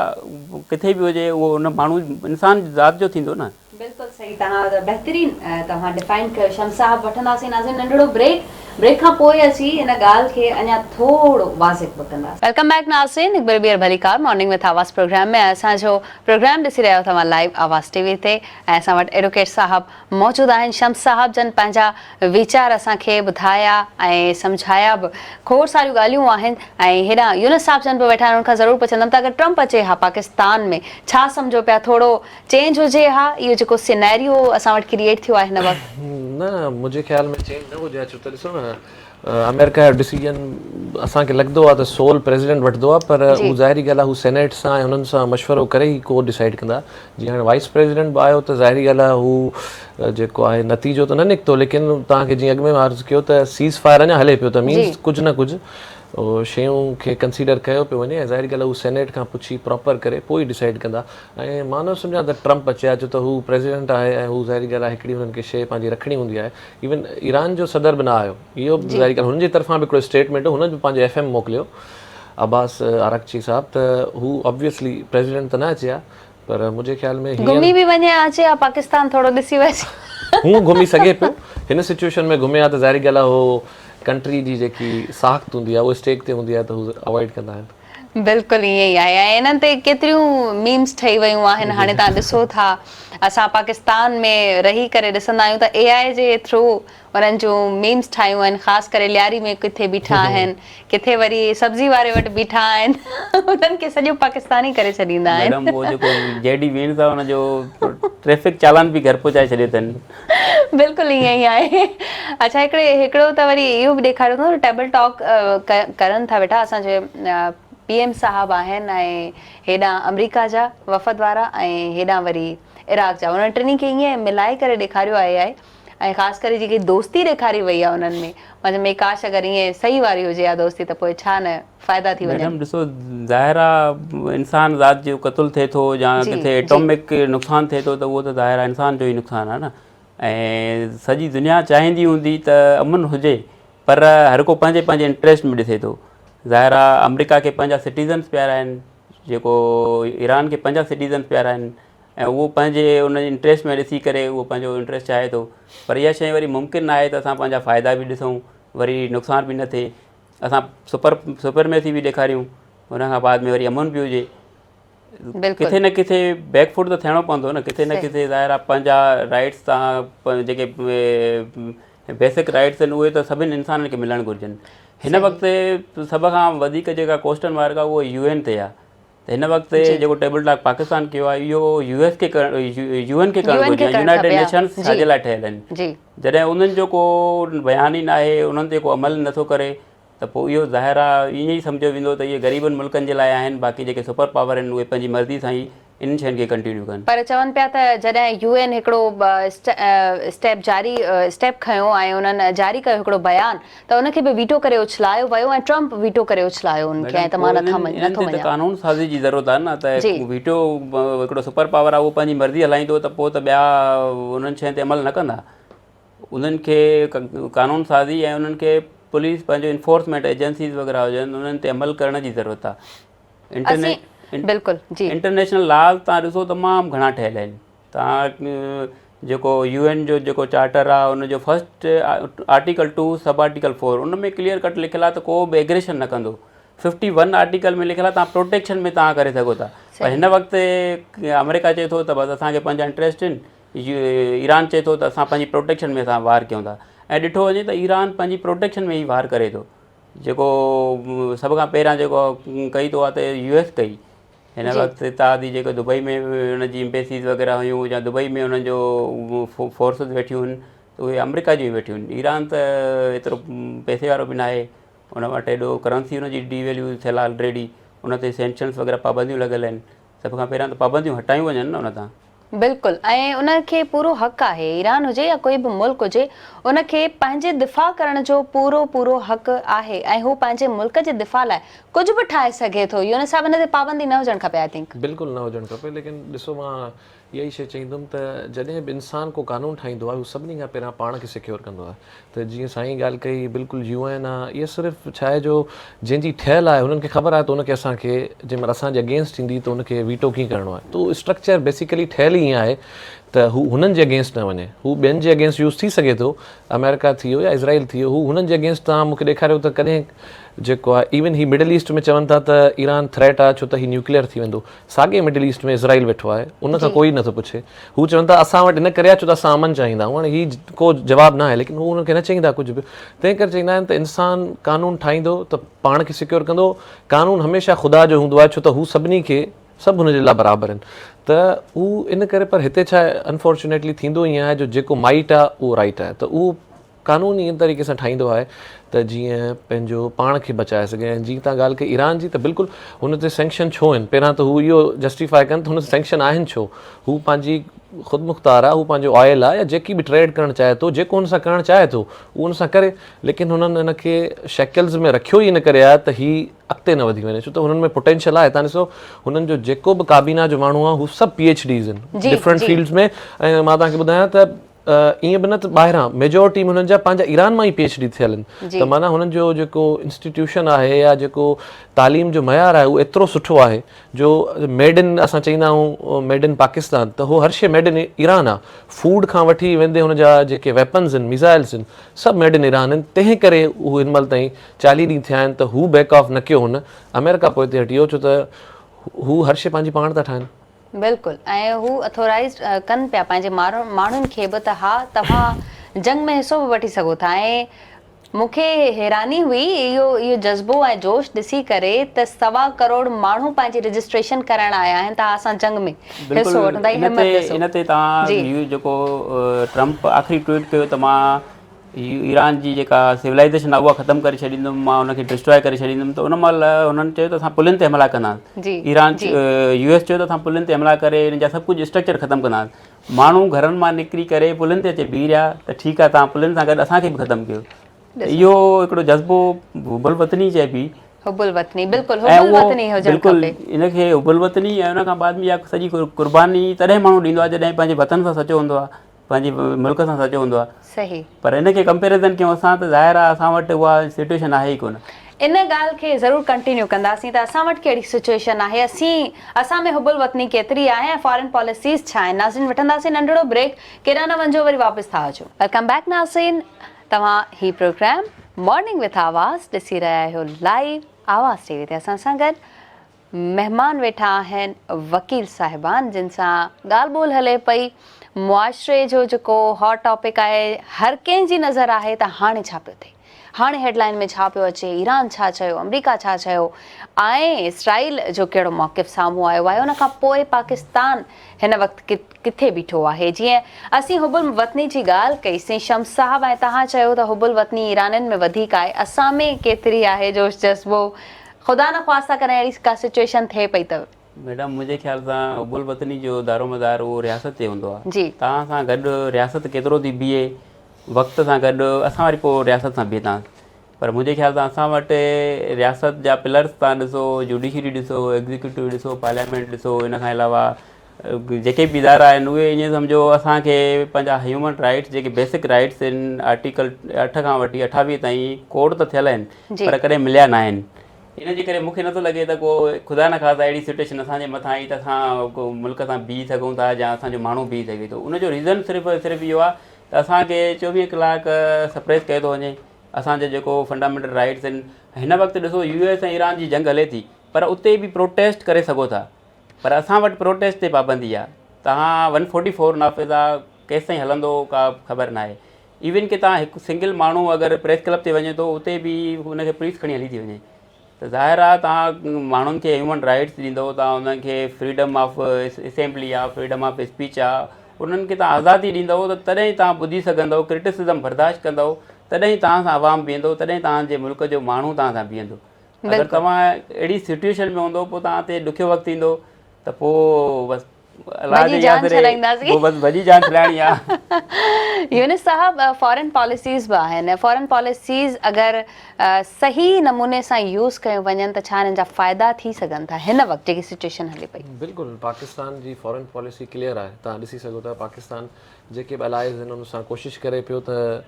ڪٿي به هجي اهو ان ماڻهو انسان ذات جو ٿيندو نه. بلڪل صحيح توهان بهترين توهان ڊفائن ڪيو شمس صاحب وٺنداسين ناظرين ننڍڙو بريڪ بريڪ کان پوء اچي ان ڳالهه کي اڃا ٿورو واضح به ڪنداسين. Welcome back ناظرين هڪ ڀيرو ٻيهر ڀليڪار مارننگ وٿ آواز پروگرام ۾ اسان جو پروگرام ڏسي رهيا آهيو توهان لائيو آواز ٽي وي تي ۽ اسان وٽ ايڊوڪيٽ صاحب موجود آهن شمس صاحب جن پنهنجا ويچار اسان کي ٻڌايا ۽ سمجهايا به کوڙ ساريون ڳالهيون آهن ۽ هيڏانهن يونس صاحب جن به ويٺا آهن انهن کان ضرور پڇندم ته اگر ٽرمپ اچي ها پاڪستان ۾ ڇا سمجهو پيا ٿورو چينج هجي ها اهو جيڪو سيناريو اسان وٽ ڪريئيٽ ٿيو آهي هن وقت. نه منهنجي خيال ۾ چينج نه هجي ها ڇو ته ڏسو نه آمريڪا جو ڊسيزن اسان کي لڳندو آهي ته سول پريزيڊنٽ وٺندو آهي پر هو ظاهري ڳالهه آهي هو سينيٽ سان ۽ هنن سان مشورو ڪري ئي ڪو ڊسائيڊ ڪندا جيئن هاڻي وائيس پريزيڊنٽ به آيو ته ظاهري ڳالهه آهي هو جيڪو آهي نتيجو ته نه نڪتو ليڪن توهان کي جيئن اڳ ۾ عرض ڪيو ته سيز فائر اڃا هلي پيو ته مينز ڪجهه نه ڪجهه شيون کي ڪنسيڊر ڪيو پيو وڃي ۽ ظاهري ڳالهه آهي هو سينيٽ کان پڇي پراپر ڪري پوء ئي ڊسائيڊ ڪندا ۽ مان نه سمجهان ته ٽرمپ اچي ها ڇو ته هو پريزيڊنٽ آهي ۽ هو ظاهري ڳالهه آهي هڪڙي هنن کي شيء پنهنجي رکڻي هوندي آهي ايون ايران جو صدر به نه آيو اهو به ظاهري ڳالهه هنن جي طرفان به هڪڙو اسٽيٽمينٽ هو هنن به پنهنجو ايف ايم موڪليو عباس عراقچي صاحب ته هو آبويسلي پريزيڊنٽ ته نه اچي ها پر منهنجي خيال ۾ هينئر گهمي به وڃي ها اچي ها پاڪستان ٿورو ڏسي وڃي هو گهمي سگهي پيو هن سچويشن ۾ گهمي ها ته ظاهري ڳالهه آهي هو ڪنٽري جي جيڪي ساخت هوندي آهي اهو اسٽيڪ تي هوندي آهي ته هو اوائڊ ڪندا آهن. بلڪل ائين ئي آهي ۽ انهن تي ڪيتريون ميمز ٺهي ويون آهن هاڻي توهان ڏسو ٿا اسان پاڪستان ۾ رهي ڪري ڏسندا آهيون ته اي آء جي ٿرو انهن جون ميمز ٺاهيون آهن خاص ڪري لياري ۾ ڪٿي بيٺا آهن ڪٿي وري سبزي واري وٽ بيٺا آهن انهن کي سڄو پاڪستاني ڪري ڇڏيندا آهن. ميڊم اهو جيڪو جي ڊي وينس آهي ان جو ٽريفڪ چالان به گهر پهچائي ڇڏيو اٿن. بلڪل ائين ئي آهي. اڇا هڪڙي هڪڙو ته وري اهو به ڏيکاريو اٿن ته ٽيبل ٽاڪ ڪرن ٿا ويٺا اسان جي پي ايم صاحب آهن ۽ هيڏانهن آمريڪا جا وفد وارا ۽ هيڏانهن وري عراق جا انهن ٽنهي کي ائين ملائي ڪري ڏيکاريو آهي آهي ۽ خاص ڪري جيڪي دوستي ڏيکاري وئي آهي انهن ۾ مان چيم ڪاش اگر ائين صحيح واري هجي ها دوستي ته پوء ڇا نه فائدا ٿي وڃن. ميڊم ڏسو ظاهر آ انسان ذات جو قتل ٿئي ٿو يا ڪٿي ايٽامڪ نقصان ٿئي ٿو ته اهو ته ظاهر آ انسان جو ئي نقصان آ نه ۽ سڄي دنيا چاهيندي هوندي ته امن هجي پر هر ڪو پنهنجي پنهنجي انٽريسٽ ۾ ڏسي ٿو ظاهر آ آمريڪا کي پنهنجا سٽيزنس پيارا آهن جيڪو ايران کي پنهنجا سٽيزنس پيارا آهن ۽ اهو پنهنجي ان انٽريسٽ ۾ ڏسي ڪري اهو پنهنجو انٽريسٽ چاهي ٿو پر اها شيء وري ممڪن نه آهي ته اسان پنهنجا فائدا به ڏسون وري نقصان به نه ٿئي اسان سپر سپرميسي به ڏيکاريون ان کان بعد ۾ وري امن به هجي ڪٿي نه ڪٿي بيڪ فوٽ ته ٿيڻو پوندو نه ڪٿي نه ڪٿي ظاهر آهي پنهنجا رائٽس تان جيڪي بيسڪ رائٽس آهن اهي ته سڀني انسانن کي ملڻ گهرجن هن وقت سڀ کان وڌيڪ جيڪا ڪوسٽن مارڪ آهي اهو يو اين تي آهي ته هن وقت جيڪو ٽيبل ٽاڪ پاڪستان ڪيو آهي اهو يو ايس کي ڪرڻ يو اين کي ڪرڻ گهرجي يونائيٽيڊ نيشنز ڇا جي لاء ٺهيل آهن جڏهن انهن جو ڪو بيان ئي ناهي انهن تي ڪو عمل نٿو ڪري ته پوء اهو ظاهر آهي ائين ئي سمجهيو ويندو ته اهي غريبن ملڪن جي لاء آهن باقي جيڪي سپر پاور آهن اهي پنهنجي مرضي سان ئي انهن شين کي ڪنٽينيو ڪن. پر چون پيا ته جڏهن يو اين هڪڙو اسٽيپ جاري اسٽيپ کنيو ۽ انهن جاري ڪيو هڪڙو بيان ته ان کي به ويٽو ڪري اڇلايو ويو ۽ ٽرمپ ويٽو ڪري اڇلايو ان کي ۽ ته مان ميڊم نٿا پوء نٿو انهن تي ته مڃان. قانون سازي جي ضرورت آهي نه ته ويٽو هڪڙو سپر پاور آهي اهو پنهنجي مرضي هلائيندو ته پوء ته ٻيا انهن شين تي عمل نه ڪندا انهن کي قانون سازي ۽ انهن کي پوليس پنهنجو انفورسمينٽ ايجنسيز وغيره هجن انهن تي عمل ڪرڻ جي ضرورت آهي اسين بلڪل جي. انٽرنيشنل لاز تان ڏسو تمام گهڻا ٺهيل آهن تان جيڪو يو اين جو جيڪو چارٽر آهي ان جو first article 2 sub article 4 ان ۾ ڪليئر ڪٽ لکيل آهي ته ڪو به ايگريشن نه ڪندو. 51 آرٽيڪل ۾ لکيل آهي توهان پروٽيڪشن ۾ توهان ڪري سگهو ٿا پر هن وقت آمريڪا چئي ٿو ته بس اسان کي پنهنجا انٽريسٽ آهن، ايران چئي ٿو ته اسان پنهنجي پروٽيڪشن ۾ اسان وار ڪيون ٿا ۽ ڏٺو وڃي ته ايران پنهنجي پروٽيڪشن ۾ ئي وار ڪري ٿو. جيڪو سڀ کان پهريان جيڪو ڪئي ٿو اها ته يو ايس ڪئي. هن وقت اتحادي جيڪو دبئي ۾ ان جي امبيسيز وغيره هيون يا دبئي ۾ انهن جو فورسز ويٺيون هن ته اهي آمريڪا جون ئي ويٺيون هن. ايران ته ايترو پئسي وارو به ناهي، ان وٽ ايڏو ڪرنسي ان جي ڊي ويليو ٿيل آهي آلريڊي، ان تي سينڪشنس وغيره پابنديون لڳل آهن. سڀ کان پهريان ته پابنديون هٽايون وڃن نه ان تان. بلڪل ۽ ان کي پورو حق آهي ايران هجي يا ڪوئي به ملڪ هجي ان کي پنهنجي دفاع ڪرڻ جو پورو پورو حق آهي ۽ هو پنهنجي ملڪ جي دفاع لاء ڪجهه به ٺاهي سگهي ٿو يونس صاحب ان تي پابندي نه هجڻ کپي I think. بلڪل نه هجڻ کپي ليڪن ڏسو مان اها ئي شيء چئيندم ته جڏهن به انسان ڪو قانون ٺاهيندو آهي هو سڀني کان پهريان پاڻ کي سيڪيور ڪندو آهي ته جيئن سائين ڳالهه ڪئي بلڪل يو اين آ اها صرف ڇا آهي جو جنهن جي ٺهيل آهي هنن کي خبر آهي ته ان کي اسان کي جنهن مهل اسان جي اگينسٽ ٿيندي ته ان کي ويٽو ڪيئن ڪرڻو آهي ته اسٽرڪچر بيسيڪلي ٺهيل ئي ائين آهي ته هو هنن جي اگينسٽ نه وڃي هو ٻين جي اگينسٽ يوز ٿي سگهي ٿو آمريڪا ٿي ويو يا اسرائيل ٿي ويو هو هنن جي اگينسٽ توهان مون کي ڏيکاريو ته ڪڏهن جيڪو آهي ايون هي مڊل ايسٽ ۾ چون ٿا ته ايران ٿريٽ آهي ڇو ته هي نيوڪليئر ٿي ويندو ساڳي مڊل ايسٽ ۾ اسرائيل ويٺو آهي ان کان ڪوئي نٿو پڇي. هو چون ٿا اسان وٽ ان ڪري آهي ڇو ته اسان امن چاهيندا آهيون. هاڻي هي ڪو جواب نه آهي ليڪن هو انهن کي نه چئيندا ڪجهه به. تنهن ڪري چئيندا آهن ته انسان قانون ٺاهيندو ته پاڻ کي سيڪيور ڪندو. قانون هميشه خدا جو هوندو آهي ڇو ته هو سڀني کي سڀ هن جي لاء برابر آهن ته هو ان ڪري پر هتي ڇا آهي انفارچونيٽلي ٿيندو ائين آهي جو جيڪو مائٽ آهي اهو رائٽ آهي ته اهو قانون ئي ان طريقي سان ٺاهيندو آهي ته جيئن پنهنجو پاڻ کي بچائي سگهي ۽ جيئن تان ڳالهه ڪئي ايران جي ته بلڪل هن تي سينڪشن ڇو آهن پهريان ته هو اهو جسٽيفائي ڪن ته هن تي سينڪشن آهن ڇو هو پنهنجي خود مختار آهي هو پنهنجو آئل آهي يا جيڪي به ٽريڊ ڪرڻ چاهي ٿو جيڪو هن سان ڪرڻ چاهي ٿو اهو هن سان ڪري ليڪن هنن هن کي شيڪلز ۾ رکيو ئي ان ڪري آهي ته هي اڳتي نه وڌي وڃي ڇو ته هنن ۾ پوٽينشل آهي تان ڏسو هنن جو جيڪو به ڪابينا جو ماڻهو آهي هو سڀ پي ايڇ ڊيز آهن ڊفرنٽ فيلڊز ۾ ۽ مان توهان کي ٻڌايان ته ائين به نه ته ٻاهران ميجورٽي ۾ هنن جا پنهنجا ايران مان ئي پي ايڇ ڊي ٿيل آهن ته معنيٰ هنن جو جيڪو انسٽيٽيوشن آهي يا جيڪو تعليم جو معيار آهي اهو ايترو سٺو آهي جو ميڊ ان اسان چئيندا آهيون ميڊ ان پاڪستان ته هو هر شي ميڊ ان ايران آهي فوڊ کان وٺي ويندي هن جا جيڪي ويپنز آهن ميزائلز آهن سڀ ميڊ ان ايران آهن تنهن ڪري هو هن مهل تائين 40 ڏينهن ٿيا آهن ته هو بيڪ آف نه ڪيو هن آمريڪا پوئتي هٽي ويو ڇو ته هو هر شي پنهنجي پاڻ ٿا ٺاهن. بلڪل ۽ هو اٿورائيزڊ ڪن پيا پنهنجي ماڻهن کي به ته ها توهان جنگ ۾ حصو به وٺي سگهو ٿا ۽ مون کي حيراني هئي اهو اهو جذبو ۽ جوش ڏسي ڪري ته سوا ڪروڙ ماڻهو پنهنجي رجسٽريشن ڪرائڻ آيا آهن ته ها اسان جنگ ۾ بلڪل حصو وٺون ٿا هي ان همت تي ڏسو ان تي توهان جي. اهو جيڪو ٽرمپ آخري ٽوئيٽ ڪيو ته مان ايران جي جيڪا سولائيزيشن آهي اها ختم ڪري ڇڏيندم مان ان کي ڊسٽرائي ڪري ڇڏيندم ته ان مهل هنن چيو ته اسان پلن تي حملا ڪنداسين ايران يو ايس چيو ته اسان پلن تي حملا ڪري ان جا سڀ ڪجهه اسٽرڪچر ختم ڪنداسين ماڻهو گهرن مان نڪري ڪري پلن تي اچي بيهي رهيا ته ٺيڪ آهي توهان پلن سان گڏ اسان کي به ختم ڪيو ته اهو هڪڙو جذبو حب الوطني چئبي حب الوطني بلڪل حب الوطني هجڻ بلڪل ان کي حب الوطني ۽ ان کان بعد ۾ اها سڄي قرباني تڏهن ماڻهو ڏيندو آهي جڏهن پنهنجي وطن سان سچو هوندو آهي پنهنجي ملڪ سان سچو هوندو آهي. صحيح. پر ان کي ڪمپيريزن ڪيون اسان ته ظاهر آهي اسان وٽ اها سچوئيشن آهي ئي ڪونه. ان ڳالهه کي ضرور ڪنٽينيو ڪنداسين ته اسان وٽ ڪهڙي سچوئيشن آهي اسين اسان ۾ حب الوطني ڪيتري آهي ۽ فارين پاليسيز ڇا آهن ناظرين وٺنداسين ننڍڙو بريڪ ڪيڏانهن نه وڃجو وري واپس ٿا اچون. Welcome back ناظرين توهان هي پروگرام مارننگ وٿ آواز ڏسي رهيا آهيو لائيو آواز ٽي وي تي اسان سان گڏ مهمان ويٺا آهن وڪيل صاحبان جن سان ڳالهه ٻولهه هلي پئي معاشري جو جيڪو هاٽ ٽاپڪ آهي هر ڪنهن جي نظر آهي ته هاڻي ڇا پيو ٿئي هاڻي هيڊ لائن ۾ ڇا پيو اچي ايران ڇا چيو آمريڪا ڇا چيو ۽ اسرائيل جو ڪهڙو موقف سامهون آيو آهي ان کان پوء پاڪستان هن وقت ڪٿي بيٺو آهي جيئن اسين حب الوطني جي ڳالهه ڪئي سين شمس صاحب ۽ توهان چيو ته حب الوطني ايرانين ۾ وڌيڪ آهي اسان ۾ ڪيتري آهي جوش جذبو خدا نخواسته ڪڏهن اهڙي ڪا سچوئيشن ٿئي پئي ته. ميڊم منهنجي خيال سان حب الوطني جو دارومدار اهو رياست تي هوندو آهي. جي. توهان سان گڏ رياست ڪيترو ٿي بيهي وقت سان گڏ اسان وري پوء رياست سان بيهنداسين پر منهنجي خيال سان اسان وٽ رياست جا پلرس توهان ڏسو جوڊيشري ڏسو ايگزيڪيوٽو ڏسو پارليامينٽ ڏسو ان کان علاوه جيڪي به ادارا آهن اهي ائين سمجهو اسان کي پنهنجا هيومن رائٽس جيڪي بيسڪ رائٽس آهن آرٽيڪل 8 کان وٺي 28 تائين ڪوڊ ته ٿيل آهن پر ڪڏهن مليا نه آهن. ان جي ڪري مون کي نٿو لڳي ته ڪو خدا نه خاصه اهڙي سچويشن اسان جي مٿان آئي ته اسان ڪو ملڪ سان بيهي سگهون ٿا يا اسان جو ماڻهو بيهي سگهي ٿو. ان جو ريزن صرف ۽ صرف اهو آهي ته اسان کي 24 ڪلاڪ سپريس ڪيو ٿو وڃي. اسان جا جيڪو فنڊامينٽل رائٽس آهن، هن وقت ڏسو يو ايس ۽ ايران جي جنگ هلي ٿي پر اتي به پروٽيسٽ ڪري سگهو ٿا پر اسان وٽ پروٽيسٽ تي پابندي آهي. تهان 144 نافذ آهي، ڪيستائين هلندو ڪا خبر ناهي. ايون ڪي تهان هڪ سنگل ماڻهو اگر پريس ڪلب تي وڃي ٿو اتي به ان کي پوليس کڻي هلي ٿي وڃي ته ظاهر آهي تهان ماڻهن کي هيومن رائٽس ڏيندو، تهان انهن کي فريڊم آف اسيمبلي آهي، فريڊم آف اسپيچ آهي، انهن کي تهان آزادي ڏيندو ته تڏهن تهان ٻڌي سگهندو، ڪرٽسزم برداشت ڪندو، تڏهن تهان سان عوام بيهندو، تڏهن تهان جي ملڪ جو ماڻهو تهان سان بيهندو. اگر توهان اهڙي سچويشن ۾ هوندو پوء توهان تي ڏکيو وقت ايندو ته پوء بس الله ڀڄي جي جان آسري ڇڏائينداسين. پوء بس ڀڄي جان ڇڏائڻي آ. يونس صاحب فارن پاليسيز به آهن، فارن پاليسيز اگر صحيح نموني سان يوز ڪيون وڃن ته ڇا انهن جا فائدا ٿي سگهن ٿا هن وقت جيڪي سچويشن هلي پئي؟ بلڪل پاڪستان جي فارن پاليسي ڪليئر آهي، توهان ڏسي سگهو ٿا پاڪستان جيڪي به الائز آهن ان سان ڪوشش ڪري پيو ته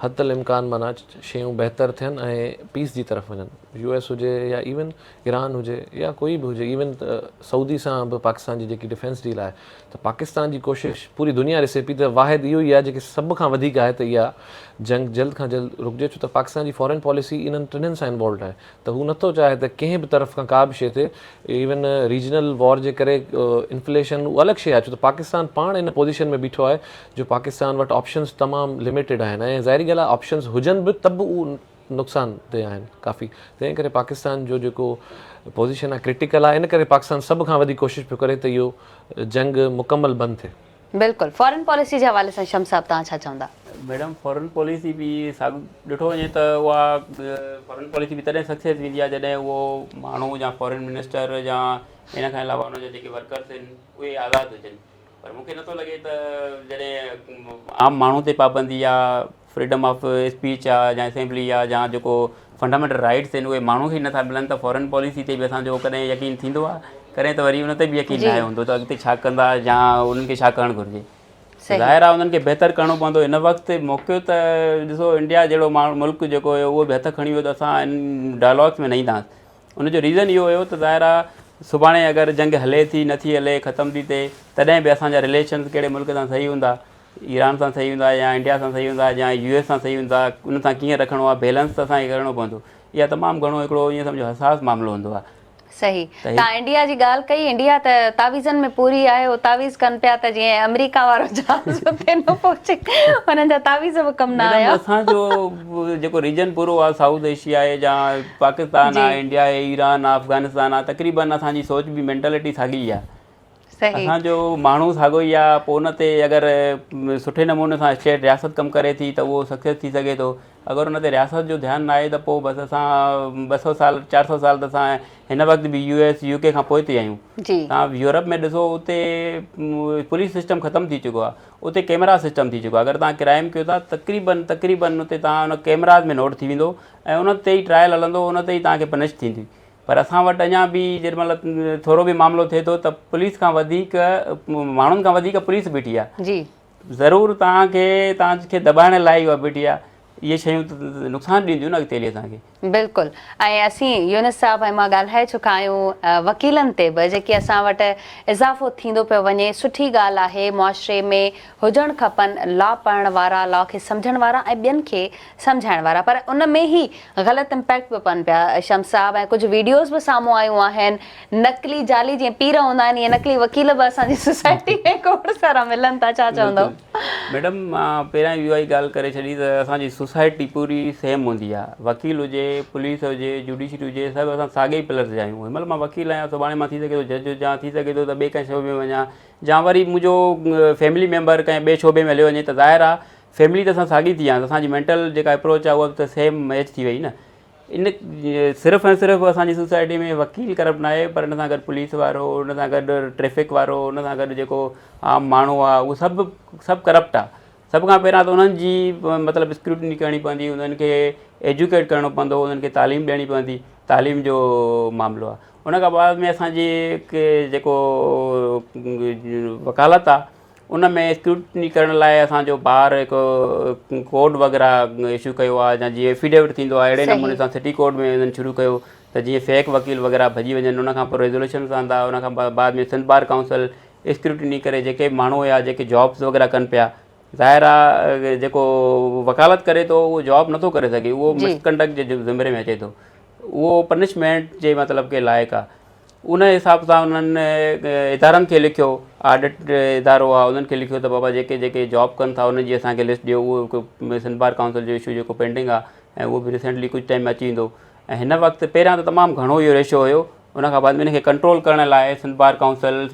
حد الامڪان معنيٰ شيون بهتر ٿين ۽ پيس جي طرف وڃن، يو ايس هجي يا ايون ايران هجي يا ڪوئي به هجي ايون سعودي سان به پاڪستان جي جيڪي ڊفينس ڊيل آهي ته پاڪستان جي ڪوشش پوري دنيا ڏسي پئي ته واحد اهو ئي آهي جيڪي سڀ کان وڌيڪ آهي ته اها جنگ جلد کان جلد رڪجي ڇو ته پاڪستان جي فارن پاليسي انهن ٽنهن سان انوالوڊ آهي ته هو نٿو چاهي ته ڪنهن به طرف کان ڪا به شيء ٿئي ايون ريجنل وار جي ڪري انفليشن اها الڳ شيء آهي ڇو ته پاڪستان پاڻ ان پوزيشن ۾ بيٺو آهي جو پاڪستان وٽ آپشنز تمام لميٽيڊ آهن ۽ ظاهري ڳالهه آهي آپشنز هجن به ته به اهو نقصان ده آهن ڪافي تنهن ڪري پاڪستان جو جيڪو پوزيشن آهي ڪرٽيڪل آهي ان ڪري پاڪستان سڀ کان وڌيڪ ڪوشش پيو ڪري ته اهو جنگ مڪمل بند ٿئي. بلڪل فارن پاليسي جي حوالي سان شمس صاحب توهان ڇا چوندا؟ ميڊم فارن پاليسي به ساڳ ڏٺو وڃي ته اها فارن پاليسي به تڏهن سڪسيس ويندي آهي جڏهن اهو ماڻهو يا فارن منسٽر يا ان کان علاوه ان جا جيڪي ورڪرس آهن اهي آزاد هجن پر مون کي نٿو لڳي ته جڏهن عام ماڻهو تي پابندي آ فريڊم آف اسپيچ آ يا اسيمبلي آ يا جيڪو فنڊامينٽل رائٽس آهن اهي ماڻهو کي نٿا ملن ته فارن پاليسي تي به اسان جو ڪڏهن يقين ٿيندو آ ڪڏهن ته وري ان تي به يقين ناهي هوندو ته اڳتي ڇا ڪندا يا انهن کي ڇا ڪرڻ گهرجي. ظاهر آ انهن کي بهتر ڪرڻو پوندو هن وقت موقعو ته ڏسو انڊيا جهڙو ملڪ جيڪو هيو اهو به هٿ کڻي ويو ته اسان ان ڊائلاگس ۾ نه اينداسين ان جو ريزن اهو هيو ته ظاهر آ سڀاڻي اگر جنگ هلي ٿي نٿي هلي ختم ٿي ٿئي تڏهن به اسان جا رليشنز ڪهڙي ملڪ سان صحيح هوندا ايران سان صحيح هوندا يا انڊيا سان صحيح هوندا يا يو ايس سان صحيح هوندا ان سان ڪيئن رکڻو آ بيلنس ته اسان کي ڪرڻو پوندو اها تمام گهڻو هڪڙو ائين سمجهو حساس معاملو هوندو آ. صحيح تان انڊيا جي ڳالهه ڪئي انڊيا ته تعويذن ۾ پوري آهي اهو تعويذ ڪن پيا ته جيئن آمريڪا وارو جهاز اتي نه پهچي انهن جا تعويذ به ڪم نه ميڊم آيا. اسان جو جيڪو ريجن پورو آ سائوٿ ايشيا آهي يا پاڪستان آ انڊيا آهي ايران آ افغانستان آ تقريبن اسان جي سوچ به مينٽلٽي ساڳي ئي آ اسان جو ماڻهو ساڳيو ئي آ پوء ان تي اگر سٺي نموني سان اسٽيٽ رياست ڪم ڪري ٿي ته اهو سڪسيس ٿي سگهي ٿو اگر ان تي رياست جو ڌيان ناهي ته پوء بس اسان 200 سال 400 سال ته اسان هن وقت به يو ايس يو ڪي کان پوئتي آهيون. توهان يورپ ۾ ڏسو اتي پوليس سسٽم ختم ٿي چڪو آ اتي ڪيمرا سسٽم ٿي چڪو آ اگر توهان ڪرائم ڪيو ٿا تقريبن تقريبن اتي توهان ان ڪيمراز ۾ نوٽ ٿي ويندو ۽ ان تي ئي ٽرائل هلندو ان تي ئي توهان کي پنش ٿيندي پر اسان وٽ اڃا به جيڏي مهل ٿورو به معاملو ٿئي ٿو ته پوليس کان وڌيڪ ماڻهن کان وڌيڪ پوليس بيٺي آهي. جي. ضرور توهان کي توهان کي دٻائڻ لاء ئي اها بيٺي آهي. اهي شيون ته نقصان ڏينديون نه اڳتي هلي اسان کي. بلڪل ۽ اسين يونس صاحب ۽ مان ڳالهائي چڪا آهيون وڪيلن تي به جيڪي اسان وٽ اضافو ٿيندو پيو وڃي سٺي ڳالهه آهي معاشري ۾ هجڻ کپن لا پڙهڻ وارا لا کي سمجهڻ وارا ۽ ٻين کي سمجهائڻ وارا پر ان ۾ ئي غلط امپيڪٽ به پون پيا شمس صاحب ۽ ڪجهه ويڊيوز به سامهون آيون آهن نقلي جعلي جيئن پير هوندا آهن ايئن نقلي وڪيل به اسان جي سوسائٽي ۾ کوڙ سارا ملن ٿا ڇا چوندؤ. ميڊم مان پهريان ئي اها ئي ڳالهه ڪري ڇڏي ته اسان جي سوسائٽي پوري سيم هوندي آهي وڪيل هجي پوليس هجي جوڊيشري هجي سڀ اسان ساڳي ئي پلر جا آهيون هن مهل مان وڪيل آهيان سڀاڻي مان ٿي سگهي ٿو جج هجان ٿي سگهي ٿو ته ٻئي ڪنهن شعبي ۾ وڃان يا وري منهنجو فيملي ميمبر ڪنهن ٻئي شعبي ۾ هليو وڃي ته ظاهر آهي فيملي ته اسان ساڳي ٿي آهي اسان جي مينٽل جيڪا اپروچ آهي اها به ته سيم ميچ ٿي وئي نه ان صرف ۽ صرف اسان جي سوسائٽي ۾ وڪيل ڪرپٽ ناهي پر ان سان گڏ پوليس وارو ان سان گڏ ٽريفڪ وارو ان سان گڏ جيڪو عام ماڻهو آهي اهو سڀ سڀ ڪرپٽ آهي سڀ کان پهريان ته انهن جي مطلب اسڪروٽني ڪرڻي پوندي انهن کي ايجوڪيٽ ڪرڻو پوندو انهن کي تعليم ڏيڻي پوندي تعليم جو معاملو آهي ان کان بعد ۾ اسان جي جيڪو وڪالت آهي ان ۾ اسڪروٽني ڪرڻ لاء اسان جو بار هڪ ڪوڊ وغيره اشو ڪيو آهي يا جيئن افيڊيوٽ ٿيندو آهي اهڙي نموني سان سٽي ڪوڊ ۾ انهن شروع ڪيو ته جيئن فيڪ وڪيل وغيره ڀڄي وڃن ان کان پوء ريزوليوشنز آندا ان کان بعد ۾ سنڌ بار ڪائونسل اسڪروٽني ڪري جيڪي به ماڻهو هيا جيڪي جابس وغيره ڪن پيا ظاهر آ جيڪو وڪالت ڪري ٿو اهو جاب نٿو ڪري سگهي اهو مس ڪنڊڪٽ جي زمري ۾ اچي ٿو اهو پنشمينٽ جي مطلب کي لائق آ ان حساب سان انهن ادارن کي لکيو آڊٽ ادارو آ انهن کي لکيو ته بابا جيڪي جيڪي جاب ڪن ٿا انهن جي اسان کي لسٽ ڏيو اهو سنڌ بار ڪائونسل جو اشو جيڪو پينڊنگ آ ۽ اهو به ريسينٽلي ڪجهه ٽائيم ۾ اچي ويندو ۽ هن وقت پهريان ته تمام گهڻو اهو ريشو هيو ان کان بعد ۾ ان کي ڪنٽرول ڪرڻ لاء Sindh bar council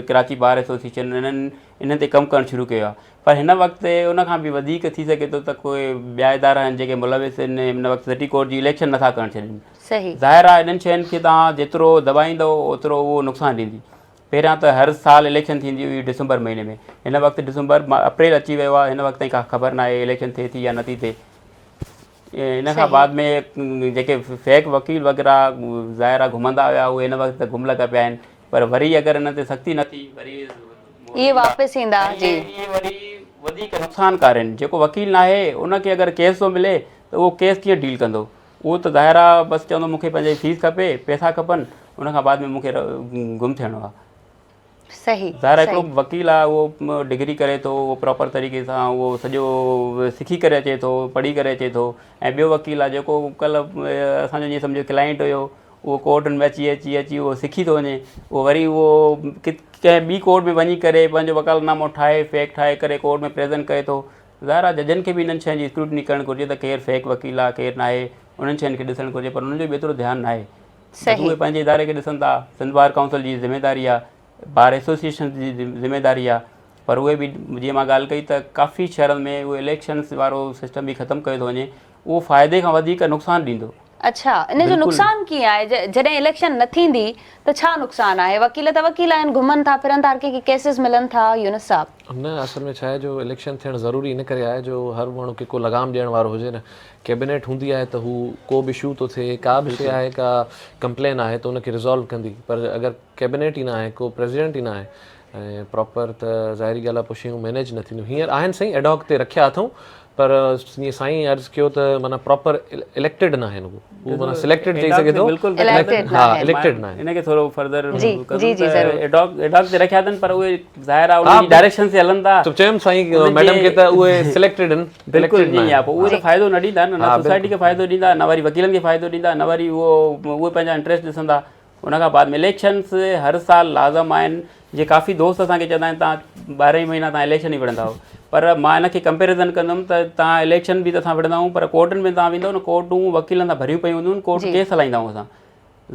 Karachi bar association انهن انهن تي ڪم ڪرڻ شروع ڪيو آهي پر هن وقت ان کان به وڌيڪ ٿي سگهي ٿو ته ڪوئي ٻيا ادارا آهن جيڪي ملوث آهن هن وقت سٽي ڪورٽ جي اليڪشن نٿا ڪرڻ ڇڏين ظاهر آهي انهن شين کي توهان جيترو دٻائيندو اوترو اهو نقصان ڏيندي پهريان ته هر سال اليڪشن ٿيندي هئي ڊسمبر مهيني ۾ هن وقت ڊسمبر اپريل اچي ويو آهي هن وقت تائين ڪا خبر ناهي اليڪشن ٿئي ٿي يا نٿي ٿئي ان کان بعد ۾ جيڪي فيڪ وڪيل وغيره ظاهر آهي گهمندا هيا اهي هن وقت ته گم لڳا پيا آهن پر وري اگر انهن تي سختي نه ٿي وري اهي واپس ايندا جي اهي وري وڌيڪ نقصانڪار آهن جيڪو وڪيل ناهي ان کي اگر ڪيس ٿو ملي ته اهو ڪيس ڪيئن ڊيل ڪندو اهو ته ظاهر آهي بس چوندو مون کي پنهنجي فيس کپي پئسا کپن ان کان بعد ۾ مون کي گم ٿيڻو آهي صحيح ظاهر آهي هڪڙو وڪيل آهي اهو ڊگري ڪري ٿو اهو پراپر طريقي سان اهو سڄو سکي ڪري اچي ٿو پڙهي ڪري اچي ٿو ۽ ٻيو وڪيل آهي جيڪو ڪلهه اسان جو جيئن سمجهو ڪلائنٽ هيو اهو ڪورٽن ۾ اچي اچي اچي اهو سکي ٿو وڃي اهو وري اهو ڪنهن ٻي ڪورٽ ۾ وڃي ڪري پنهنجو وڪالت نامو ٺاهي فيڪ ٺاهي ڪري ڪورٽ ۾ پريزنٽ ڪري ٿو ظاهر آهي ججن کي به انهن شين جي اسڪروٽني ڪرڻ گهرجي ته ڪير فيڪ وڪيل آهي ڪير ناهي انهن شين کي ڏسڻ گهرجي پر انهن جو به ايترو ڌيان ناهي اهي پنهنجي اداري کي ڏسن ٿا سنڌ بار ڪائونسل جي ذميواري آهي بار ايسوسيئيشن جي ذميواري آهي پر اهي به جيئن مان ڳالهه ڪئي ته ڪافي شهرن ۾ اهو اليڪشنس وارو سسٽم به ختم ڪيو ٿو وڃي اهو فائدي کان وڌيڪ نقصان ڏيندو. اڇا ان جو نقصان ڪيئن آهي جڏهن اليڪشن نه ٿيندي ته ڇا نقصان آهي وڪيل ته وڪيل آهن گهمن ٿا ڦرن ٿا هر ڪنهن کي ڪيسز ملن ٿا يونس صاحب. نه اصل ۾ ڇا آهي جو اليڪشن ٿيڻ ضروري ان ڪري آهي جو هر ماڻهو کي ڪو لغام ڏيڻ وارو هجي نه ڪيبينيٽ هوندي آهي ته هو ڪو به اشو ٿو ٿئي ڪا به شيء آهي ڪا ڪمپلين آهي ته ان کي ريزالو ڪندي پر اگر ڪيبينيٽ ئي نه آهي ڪو پريزيڊنٽ ئي نه آهي ۽ پراپر ته ظاهري ڳالهه آهي پوء شيون مينيج نه ٿينديون هينئر آهن سائين ايڊهاڪ تي رکيا اٿئون پر جيئن سائين عرض ڪيو ته معنيٰ پراپر اليڪٽيڊ نه آهن اهو اهو معنيٰ سليڪٽيڊ چئي سگهي ٿو اليڪٽيڊ ها اليڪٽيڊ نه آهن ان کي ٿورو فردر جي جي جي ضرور ايڊهاڪ ايڊهاڪ تي رکيا اٿن پر اهي ظاهر آهي انهن جي ڊائريڪشن تي هلن ٿا ته چيم سائين ميڊم کي ته اهي سليڪٽيڊ آهن بلڪل ائين ئي آهي پوء اهي ته فائدو نه ڏيندا نه نه سوسائٽي کي فائدو ڏيندا نه وري وڪيلن کي فائدو ڏيندا نه وري اهو اهي پنهنجا انٽريسٽ ڏسندا ان کان بعد ۾ اليڪشنس هر سال لازم آهن جي ڪافي دوست اسان کي چوندا آهن تان 12 ئي مهينا تان اليڪشن ئي وڙهندا آهيو پر مان ان کي ڪمپيريزن ڪندم ته تان اليڪشن به ته اسان وڙهندا آهيون پر ڪورٽن ۾ تان ويندو نه ڪورٽون وڪيلن سان ڀريون پيون هونديون آهن ڪورٽ ڪيس هلائيندا آهيون اسان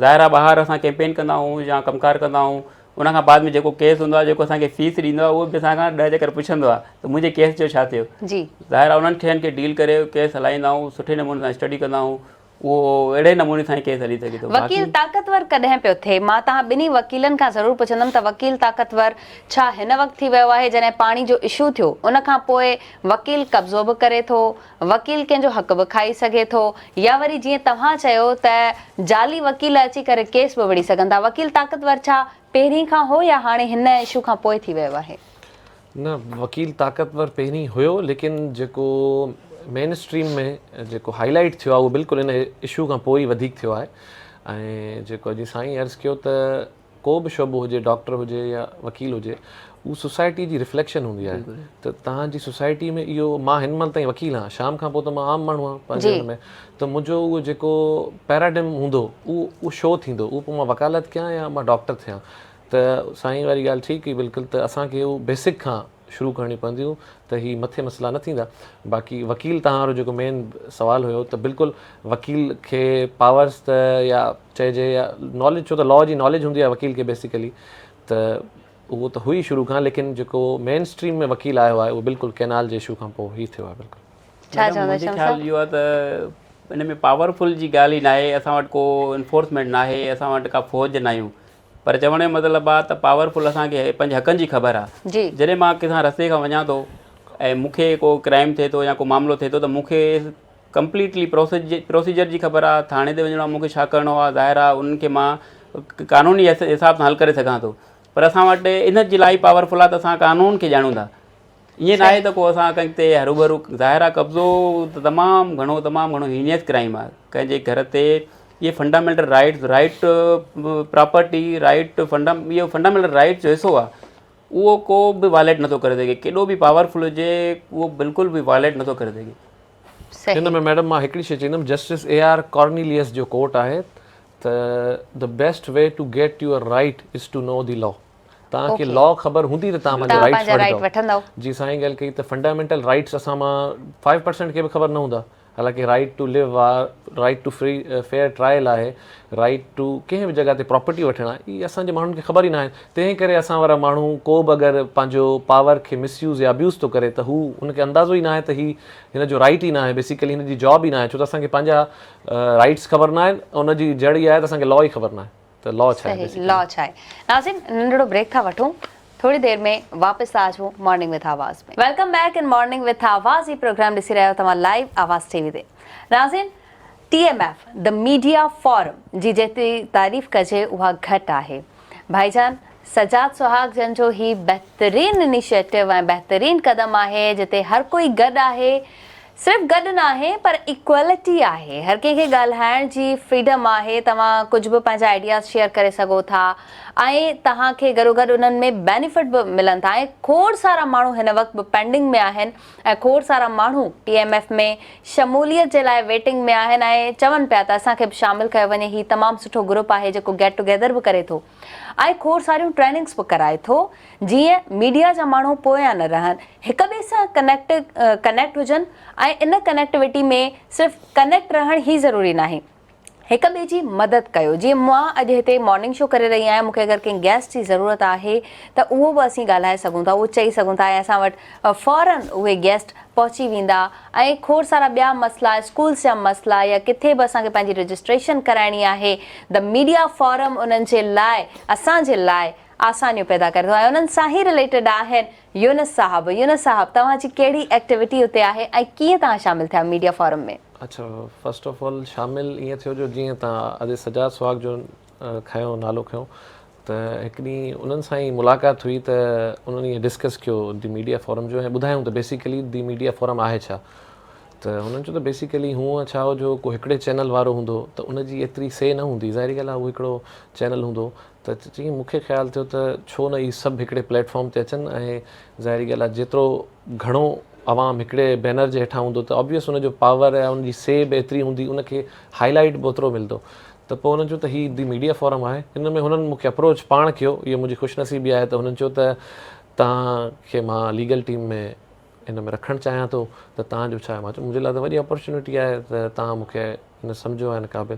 ظاهر آهي ٻاهر اسان ڪيمپين ڪندا آهيون يا ڪم ڪار ڪندا آهيون ان کان بعد ۾ جيڪو ڪيس هوندو آهي جيڪو اسان کي فيس ڏيندو آهي اهو به اسان کان 10 چڪر پڇندو آهي ته منهنجي ڪيس جو ڇا ٿيو جي ظاهر آهي انهن شين کي ڊيل ڪري ڪيس هلائيندا آهيون سٺي نموني سان اسٽڊي ڪندا آهيون اهو اهڙي نموني سان ئي ڪيس هلي سگهي ٿو وڪيل طاقتور ڪڏهن پيو ٿئي؟ مان توهان ٻنهي وڪيلن کان ضرور پڇندم ته وڪيل طاقتور ڇا هن وقت ٿي ويو آهي جڏهن پاڻي جو اشو ٿيو ان کان پوء وڪيل قبضو به ڪري ٿو وڪيل ڪنهن جو حق به کائي سگهي ٿو يا وري جيئن توهان چيو ته جعلي وڪيل اچي ڪري ڪيس به وڙهي سگهن ٿا. وڪيل طاقتور ڇا پهرين کان هو يا هاڻي هن اشو کان پوء ٿي ويو آهي؟ نه وڪيل طاقتور پهرين هيو ليڪن جيڪو مين اسٽريم ۾ جيڪو هائي لائيٽ ٿيو آهي اهو بلڪل ان اشو کان پوء ئي وڌيڪ ٿيو آهي ۽ جيڪو جيئن سائين عرض ڪيو ته ڪو به شعبو هجي ڊاڪٽر هجي يا وڪيل هجي اهو سوسائٽي جي رفليڪشن هوندي آهي ته توهان جي سوسائٽي ۾ اهو مان هن مهل تائين وڪيل آهيان شام کان پوء ته مان عام ماڻهو آهيان پنهنجي هن ۾ ته منهنجو اهو جيڪو پيراڊم هوندو اهو اهو شو ٿيندو اهو پوء مان وڪالت ڪيان يا مان ڊاڪٽر ٿيان ته سائين واري ڳالهه ٺيڪ هئي بلڪل ته اسان کي اهو بيسڪ کان شروع ڪرڻيون پونديون ته هي مٿي مسئلا نه ٿيندا باقي وڪيل توهان وارو جيڪو مين سوال هيو ته بلڪل وڪيل کي پاورس ته يا چئجي يا ناليج ڇو ته لا جي ناليج هوندي آهي وڪيل کي بيسيڪلي ته اهو ته هئي شروع کان ليڪن جيڪو مين اسٽريم ۾ وڪيل آيو آهي اهو بلڪل ڪينال جي اشو کان پوء هي ٿيو آهي بلڪل. ڇا چوندا منهنجي شمس خيال صاحب؟ اهو آهي ته ان ۾ پاورفل جي ڳالهه ئي ناهي اسان وٽ ڪو انفورسمينٽ ناهي اسان وٽ ڪا فوج ناهيون پر چوڻ جو مطلب آهي ته پاورفل اسان کي پنهنجي حقن جي خبر آهي جڏهن مان ڪنهن رستي کان وڃان ٿو ۽ مون کي ڪو ڪرائم ٿئي ٿو يا ڪو معاملو ٿئي ٿو ته مون کي ڪمپليٽلي پروسيجر جي خبر آهي ٿاڻي تي وڃڻو آهي مون کي ڇا ڪرڻو آهي ظاهر آهي انهن کي مان قانوني حساب سان حل ڪري سگهان ٿو پر اسان وٽ ان جي لاء پاورفل آهي ته اسان قانون کي ڄاڻون ٿا ائين ناهي ته ڪو اسان ڪنهن تي هروڀرو ظاهر آهي قبضو ته تمام گهڻو تمام گهڻو هينيس ڪرائم آهي ڪنهن جي گهر تي اهي fundamental rights, right property, right funda اهو فنڊامينٽل رائيٽس جو حصو آهي اهو ڪو به وائليٽ نٿو ڪري سگهي ڪيڏو به پاورفل هجي اهو بلڪل به وائليٽ نٿو ڪري سگهي. هن ۾ ميڊم مان هڪڙي شي چوندم جسٽس اي آر ڪارنيليس جو ڪوٽ آهي ته the best way to get your right is to know the law توهان کي لا خبر هوندي ته توهان پنهنجا رائيٽس وٺندؤ. جي سائين ڳالهه ڪئي ته فنڊامينٽل رائيٽس اسان مان 5% کي به خبر نه هوندا حالانڪه رائيٽ ٽو ليو آ right to free fair trial آهي رائيٽ ٽو ڪنهن به جڳهه تي پراپرٽي وٺڻ آهي اهي اسان جي ماڻهن کي خبر ئي ناهي تنهن ڪري اسان وارا ماڻهو ڪو به اگر پنهنجو پاور کي مس يوز يا ابيوز ٿو ڪري ته هو ان کي اندازو ئي ناهي ته هي هن جو رائيٽ ئي ناهي بيسيڪلي هن جي جاب ئي ناهي ڇو ته اسان کي پنهنجا رائيٽس خبر ناهن ان جي جڙ اها آهي ته اسان کي لا ئي خبر ناهي ته لا ڇا آهي صحيح لا ڇا آهي. ناظرين ننڍڙو بريڪ ٿا وٺون ٿوري دير ۾ واپس ٿا اچون morning with Awaz ۾. Welcome back in morning with Awaz he programme ڏسي رهيا آهيو توهان لائيو آواز ٽي وي تي. ناظرين T M F the media forum جي جيتري تعريف ڪجي اها گهٽ آهي. ڀائيجان سجاد سهاڳ جن جو هي بهترين انيشيٽو ۽ بهترين قدم آهي جتي هر ڪوئي گڏ آهي صرف گڏ ناهي پر ايڪوالٽي آهي هر ڪنهن کي ڳالهائڻ جي فريڊم آهي توهان ڪجهه به پنهنجا آئيڊياز شيئر ڪري سگهو ٿا ۽ توهان کي گڏوگڏ انهن ۾ بينيفٽ به ملن ٿا ۽ کوڙ سارا ماڻهو هن وقت به پينڊنگ ۾ آهن ۽ کوڙ سارا ماڻهو ٽي ايم ايف ۾ شموليت جي لاء ويٽنگ ۾ آهن ۽ چون پيا ته اسان کي به شامل ڪيو وڃي هي تمام سٺو گروپ آهي جيڪو گيٽ ٽوگيدر به ڪري ٿو ۽ کوڙ ساريون ٽريننگس به ڪرائي ٿو جيئن ميڊيا جا ماڻهو پويان نه رهن هڪ ٻئي سان ڪنيڪٽ ڪنيڪٽ هجن ۽ ان ڪنيڪٽوٽي ۾ صرف ڪنيڪٽ رهڻ ئي ضروري ناهي هڪ ٻئي جي مدد ڪيو جيئن مان اڄ هتي مارننگ شو ڪري رهي آهيان مونکي اگر ڪنهن گيسٽ جي ضرورت آهي ته اهو به اسين ڳالهائي سگهون ٿا اهو چئي سگهون ٿا ۽ اسان وٽ فورن اهي گيسٽ پهچي ويندا ۽ کوڙ سارا ٻيا مسئلا اسڪولس جا مسئلا يا ڪٿي به اسان کي پنهنجي رجسٽريشن ڪرائڻي آهي the media forum انهن جي لاء اسان جي لاء آسانيون پيدا ڪري ٿو ۽ انهن سان ئي رليٽيڊ آهن يونس صاحب يونس صاحب توهان جي ڪهڙي ايڪٽيوٽي اتي آهي ۽ ڪيئن توهان شامل ٿيا ميڊيا فورم ۾؟ اڇا فرسٽ آف آل شامل ائين ٿيو جو جيئن توهان ادي سجاد سهاڳ جو کنيو نالو کنيو ته هڪ ڏينهن انهن سان ئي ملاقات هئي ته انهن ائين ڊسڪس ڪيو the media forum جو ۽ ٻڌايائون ته بيسيڪلي the media forum آهي ڇا ته هنن چيو ته بيسيڪلي هونء ڇا هو جو ڪو هڪڙي چينل وارو هوندو ته ان جي ايتري سي نه هوندي ظاهري ڳالهه آهي هو هڪڙو چينل هوندو ته چيائين مون کي خيال ٿيو ته ڇو نه اهي سڀ هڪڙي پليٽ فارم تي اچن ۽ ظاهري ڳالهه آهي جيترو گهڻو عوام هڪڙي بينر جي هيٺان هوندو ته آبويس ان جو پاور ۽ ان جي سي به ايتري هوندي ان کي هائي لائيٽ به اوترو ملندو ته پوء هنن چيو ته هي the media forum آهي ان ۾ هنن مون کي اپروچ پاڻ ڪيو اهو منهنجي خوش نصيبي آهي ته هنن چيو ته توهان کي مان ليگل ٽيم ۾ ان ۾ رکڻ چاهيان ٿو ته توهان جو ڇا آهي مان چيو منهنجي لاء ته وڏي اپرچونٽي آهي ته توهان مون کي ان سمجهيو آهي ان قابل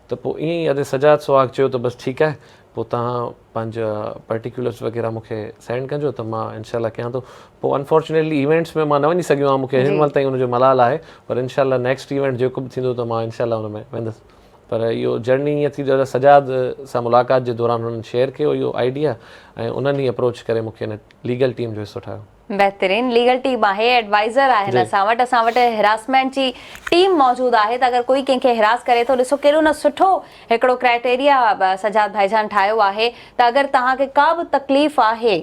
ته پوء ائين ئي ادي سجاد سهاڳ چيو ته بس ٺيڪ آهي پوء توهان پنهنجا پرٽيڪيولرس وغيره مون کي سينڊ ڪجو ته مان انشاء الله ڪيان ٿو پوء انفارچونيٽلي ايونٽس ۾ مان نه وڃي سگهيو آهيان مون کي هن مهل تائين ان جو ملال آهي پر انشاء الله نيڪسٽ ايونٽ جيڪو به ٿيندو ته مان انشاء الله ان ۾ ويندس پر اهو جرني ائين ٿي جو سجاد سان ملاقات جي دوران انهن شيئر ڪيو اهو آئيڊيا ۽ انهن ئي اپروچ ڪري مون کي ان ليگل ٽيم جو حصو ٺاهيو. بهترين ليگل ٽيم آهي ايڊوائزر آهن اسان وٽ اسان وٽ هراسمينٽ جي ٽيم موجود آهي ته اگر ڪوئي ڪنهن کي هراس ڪري ٿو ڏسو ڪيڏو نه سٺو هڪڙو ڪرائيٽيريا سجاد ڀائيجان ٺاهيو آهي ته اگر توهان کي ڪا به تڪليف آهي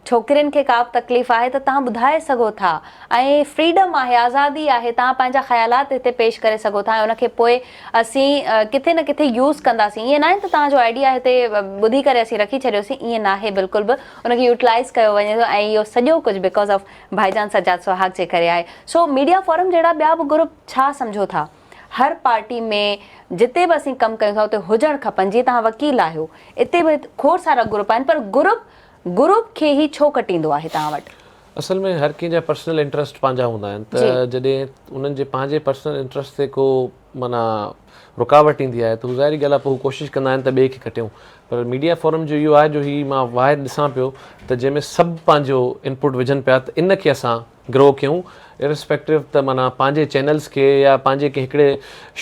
ڇوڪرين کي ڪا به تڪليف آهي ته توهان ٻڌائي سگهو ٿا ۽ فريڊم آهي آزادي آهي توهان پنهنجا خيالات هتي پيش ڪري سگهو ٿا ۽ ان کي پوء اسين ڪٿي نه ڪٿي يوز ڪنداسين ائين ناهي ته توهان جو آئيڊيا هتي ٻڌي ڪري اسين رکي ڇڏيوسين ائين ناهي بلڪل به ان کي يوٽيلائز ڪيو وڃي ٿو ۽ اهو سڄو ڪجهه because of ڀائيجان سجاد سهاڳ جي ڪري آهي سو ميڊيا فورم جهڙا ٻيا به گروپ ڇا سمجهو ٿا هر پارٽي ۾ جتي به اسين ڪم ڪيون ٿا اتي هجڻ کپن جيئن توهان وڪيل آهيو اتي به کوڙ سارا گروپ آهن پر گروپ گروپ کي هي ڇو ڪٽيندو آهي توهان وٽ؟ اصل ۾ هر ڪنهن جا پرسنل انٽرسٽ پنهنجا هوندا آهن ته جڏهن انهن جي پنهنجي پرسنل انٽرسٽ تي ڪو معنيٰ رڪاوٽ ايندي آهي ته هو ظاهري ڳالهه آهي پوء هو ڪوشش ڪندا آهن ته ٻئي کي ڪٽيون پر ميڊيا فورم جو اهو آهي جو هي مان واحد ڏسان پيو ته جنهن ۾ سڀ پنهنجو انپوٽ وجهن پيا ته ان کي اسان گرو ڪيون ارسپيڪٽو ته معنيٰ پنهنجي چينلز کي يا پنهنجي ڪنهن هڪڙي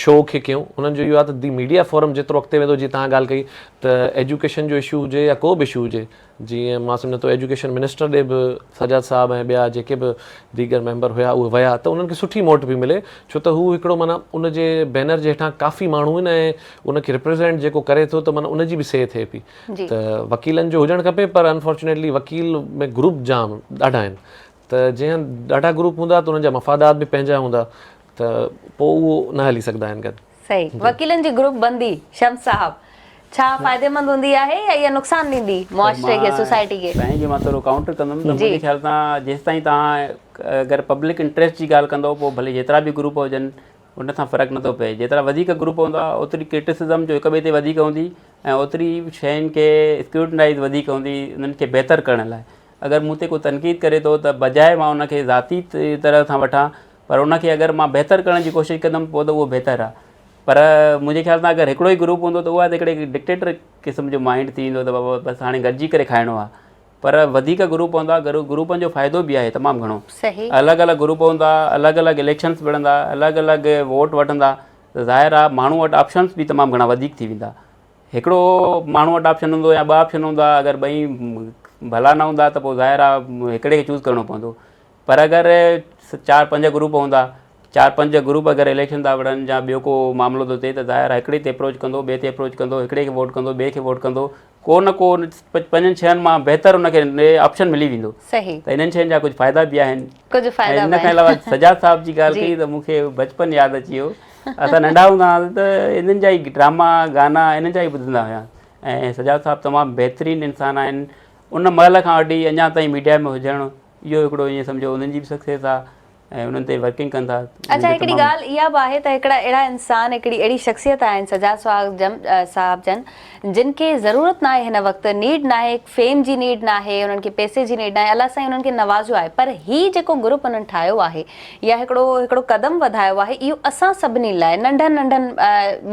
شو کي ڪيون انهن جو اهو آهي ته the media forum جيترو اڳتي ويندو جيئن توهان ڳالهه ڪئي ته ايجوڪيشن جو اشو هجي يا ڪو به اشو هجي جيئن مان سمجهان ٿو ايجوڪيشن منسٽر ڏي به سجاد صاحب ۽ ٻيا جيڪي به ديگر ميمبر هيا اهي ويا ته انهن کي سٺي موٽ به ملي ڇو ته هو هڪڙو معنيٰ ان جي بينر جي هيٺان ڪافي ماڻهو آهن ۽ ان کي ريپريزينٽ جيڪو ڪري ٿو ته معنيٰ ان جي به سي ٿئي پئي ته وڪيلن جو هجڻ کپي پر انفارچونيٽلي وڪيل ۾ گروپ جام ڏاڍا آهن ته جنهن هنڌ ڏاڍا گروپ هوندا ته انهن جا مفادات به پنهنجا هوندا ته پوء اهو نه هلي سگهندا آهن گڏ. صحيح وڪيلن جي گروپ بندي شمس صاحب ڇا فائديمند هوندي آهي يا اها نقصان ڏيندي معاشري کي سوسائٽي کي؟ سائين جي مان ٿورو ڪائونٽر ڪندم ته منهنجي خيال سان جيستائين توهان اگر پبلڪ انٽريسٽ جي ڳالهه ڪندو پوء ڀلي جيترا به گروپ هجن ان سان فرق نٿو پئي جيترا وڌيڪ گروپ هوندا اوتري ڪرٽيسزم جو هڪ ٻئي تي وڌيڪ هوندي ۽ اوتري شين کي اسڪروٽنائز وڌيڪ هوندي انهن کي بهتر ڪرڻ لاء اگر مون تي ڪو تنقيد ڪري ٿو ته بجاء مان ان کي ذاتي طرح سان وٺان پر ان کي اگر مان بهتر ڪرڻ جي ڪوشش ڪندم پوء ته اهو بهتر آهي پر منهنجي خيال سان اگر هڪڙو ئي گروپ هوندو ته اها ته هڪڙي ڊڪٽيٽر قسم جو مائنڊ ٿي ويندو ته بابا بس هاڻي گڏجي ڪري کائڻو آهي پر وڌيڪ گروپ هوندا گروپن جو فائدو به آهي تمام گهڻو الڳ الڳ گروپ هوندا الڳ الڳ اليڪشنس وڙهندا الڳ الڳ ووٽ وٺندا ته ظاهر آهي ماڻهو وٽ آپشنس به تمام گهڻا وڌيڪ ٿي ويندا هڪڙو ماڻهو وٽ آپشن هوندو يا ٻه آپشن هوندا اگر ٻئي ڀلا نه هوندا ته پوء ظاهر آهي هڪڙي کي چوز ڪرڻو پوندو پر اگر چار پنج گروپ هوندا، چار پنج گروپ اگر اليڪشن ٿا وڙهن يا ٻيو ڪو معاملو ٿو ٿئي ته ظاهر آهي هڪڙي تي اپروچ ڪندو ٻئي تي اپروچ ڪندو هڪڙي کي ووٽ ڪندو ٻئي کي ووٽ ڪندو ڪو نه ڪو پنجن ڇهن مان بهتر ان کي آپشن ملي ويندو صحيح ته انهن شين جا ڪجهه فائدا به آهن ڪجهه فائدا ان کان علاوه سجاد صاحب جي ڳالهه ڪئي ته مون کي بچپن ياد اچي ويو اسان ننڍا هوندا هئاسين ته انهن جا ئي ڊراما گانا انهن جا ئي ٻڌندا هيا ۽ سجاد صاحب تمام بهترين انسان آهن ان مهل کان وٺي اڃا تائين ميڊيا ۾ هجڻ اهو هڪڙو ائين سمجهو انهن جي به سڪسيس آ ۽ انهن تي ورڪنگ ڪن ٿا. اڇا هڪڙي ڳالهه اها به آهي ته هڪڙا اهڙا انسان هڪڙي اهڙي شخصيت آهن سجاد صاحب جن جن کي ضرورت ناهي هن وقت نيڊ ناهي فيم جي نيڊ ناهي انهن کي پئسي جي نيڊ ناهي الله سائين انهن کي نوازيو آهي پر هي جيڪو گروپ انهن ٺاهيو آهي يا هڪڙو هڪڙو قدم وڌايو آهي اهو اسان سڀني لاء ننڍن ننڍن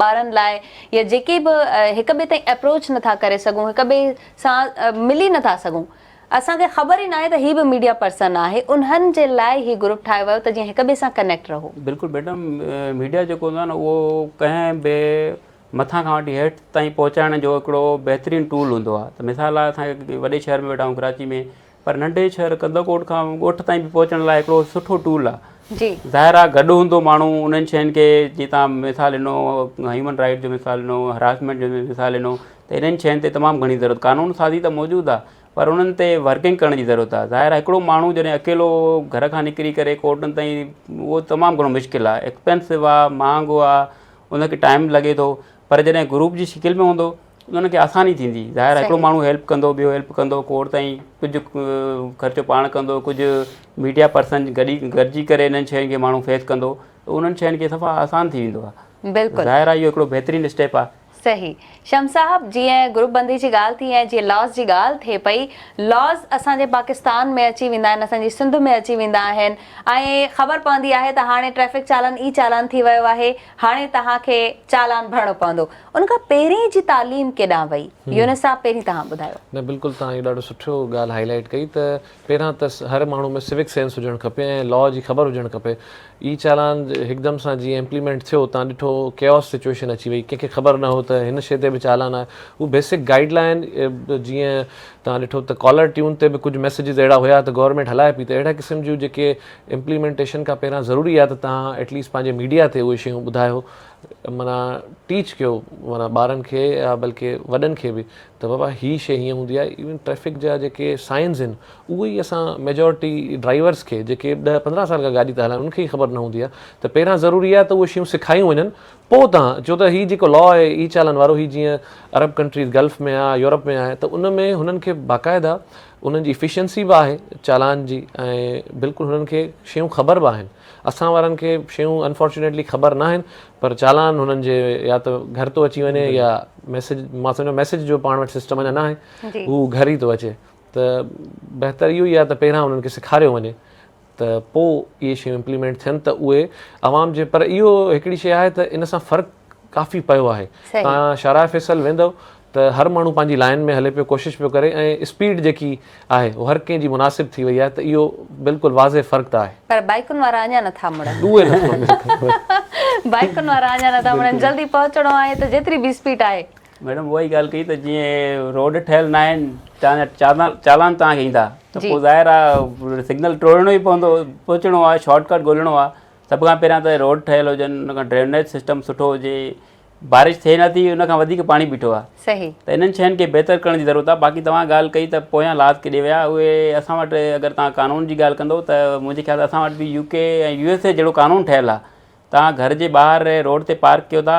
ٻارن لاء يا جيڪي به هڪ ٻئي تائين اپروچ نٿا ڪري سگهون هڪ ٻئي سان ملي نٿا سگهون اسان کي خبر ئي ناهي ته هي به ميڊيا پرسن آهي انهن جي لاء هي گروپ ٺاهيو ويو ته جيئن هڪ ٻئي سان ڪنيڪٽ رهو. بلڪل ميڊم ميڊيا جيڪو هوندو آهي نه اهو ڪنهن به مٿان کان وٺي هيٺ تائين پهچائڻ جو هڪڙو بهترين ٽول هوندو آهي ته مثال آهي اسان وڏي شهر ۾ ويٺا آهيون ڪراچي ۾ پر ننڍي شهر ڪنڌڪوٽ کان ڳوٺ تائين به پهچڻ لاء هڪڙو سٺو ٽول آهي جي ظاهر آهي گڏ هوندو ماڻهو انهن شين کي جيئن توهان مثال ڏنو هيومن رائيٽ جو مثال ڏنو هراسمينٽ جو مثال ڏنو ته انهن شين تي تمام گهڻي ضرورت قانون سازي ته موجود آهي پر انهن تي ورڪنگ ڪرڻ جي ضرورت آهي. ظاهر آهي هڪڙو ماڻهو جڏهن اڪيلو گهر کان نڪري ڪري ڪورٽن تائين اهو تمام گهڻو مشڪل آهي ايڪسپينسو آهي مهانگو آهي ان کي ٽائيم لڳي ٿو پر جڏهن گروپ جي شڪل ۾ هوندو ان کي آساني ٿيندي ظاهر آهي هڪڙو ماڻهو هيلپ ڪندو ٻيو هيلپ ڪندو ڪورٽ تائين ڪجهه خرچو پاڻ ڪندو ڪجهه ميڊيا پرسن گڏي گڏجي ڪري انهن شين کي ماڻهو فيس ڪندو ته انهن شين کي صفا آسان ٿي ويندو آهي بلڪل ظاهر آهي اهو هڪڙو بهترين اسٽيپ آهي. صحيح شمس صاحب جيئن گروپ بندي جي ڳالهه ٿي ۽ جيئن لاز جي ڳالهه ٿئي پئي لاز اسان جي پاڪستان ۾ اچي ويندا آهن اسان جي سنڌ ۾ اچي ويندا آهن ۽ خبر پوندي آهي ته هاڻي ٽريفڪ چالان اي چالان ٿي ويو آهي هاڻي توهان کي چالان ڀرڻو پوندو ان کان پهرين جي تعليم ڪيڏانهن وئي يونس صاحب پهرين توهان ٻڌايو. نه بلڪل توهان اهو ڏاڍو سٺو ڳالهه هائي لائيٽ ڪئي ته پهريان ته هر ماڻهو ۾ سوڪ سينس هجڻ کپي ۽ لا جي خبر هجڻ کپي اي چالان هڪدم سان جيئن امپليمينٽ ٿيو تان ڏٺو ڪيوس سچوئيشن اچي وئي ڪنهن کي خبر نه هو ته هن شي تي به چالان آهي هو بيسڪ گائيڊ لائين جيئن تان ڏٺو ته ڪالر ٽيون تي به ڪجهه ميسيجز اهڙا هيا ته گورنمينٽ هلائي پئي ته اهڙا قسم جون جيڪي امپليمينٽيشن کان پهريان ضروري آهي ته تان ايٽليسٽ پنهنجي ميڊيا تي اهي شيون ٻڌايو معنيٰ ٽيچ ڪيو معنيٰ ٻارن کي يا بلڪه وڏن کي به ته بابا هي شي هيئن هوندي آهي ايون ٽريفڪ جا جيڪي سائنز آهن اهي ئي اسان ميجورٽي ڊرائيورس کي جيڪي ڏهه پندرهن سال کان گاڏي ٿا هلائن انهن کي ئي خبر نه هوندي آهي ته پهريان ضروري آهي ته اهي شيون سکايون وڃن پوء تان ڇو ته هي جيڪو لا آهي اي چالان وارو هي جيئن عرب ڪنٽريز گلف ۾ آهي يورپ ۾ آهي ته ان ۾ هنن کي باقاعده انهن جي افيشنسي به آهي چالان جي ۽ بلڪل هنن کي شيون خبر به آهن اسان وارن کي شيون انفارچونيٽلي خبر نه آهن پر چالان هنن جي يا ته گهر ٿو اچي وڃي يا ميسج مان سمجهان ميسج جو پاڻ وٽ سسٽم اڃا نه آهي هو گهر ئي ٿو اچي ته بهتر اهو ئي آهي ته پهريان انهن کي سيکاريو وڃي ته پوء اهي شيون امپليمينٽ ٿين ته اهي عوام جي پر اهو هڪڙي شيء آهي ته ان سان فرق ڪافي پيو آهي توهان شاهراهه فيصل ويندؤ ته هر ماڻهو پنهنجي لائن ۾ هلي پيو ڪوشش پيو ڪري ۽ اسپيڊ جيڪي آهي اهو هر ڪنهن جي مناسب ٿي وئي آهي ته اهو بلڪل واضح فرق ته آهي. پر بائيڪن وارا اڃا نٿا مڙن. اهي نٿا مڙن. بائيڪن وارا اڃا نٿا مڙن جلدي پهچڻو آهي ته جيتري به اسپيڊ آهي. ميڊم اها ئي ڳالهه ڪئي ته جيئن روڊ ٺهيل نه آهن چالان توهان کي ايندا ته پوء ظاهر آهي سگنل ٽوڙڻو ئي پوندو پهچڻو آهي شارٽ ڪٽ ڳولڻو آهي سڀ کان پهريان ته روڊ ٺهيل هجن ان کان ڊرينيج سسٽم سٺو هجي بارش ٿئي نه ٿي ان کان وڌيڪ پاڻي بيٺو آهي صحيح ته انهن شين کي بهتر ڪرڻ جي ضرورت آهي باقي توهان ڳالهه ڪئي ته پويان لاز ڪيڏي ويا اهي اسان وٽ اگر توهان قانون جي ڳالهه ڪندو ته منهنجي خيال اسان وٽ به يو ڪي ۽ يو ايس اي جهڙو قانون ٺهيل آهي. توهان گهر جي ٻاهر روڊ تي پارڪ ڪيو ٿا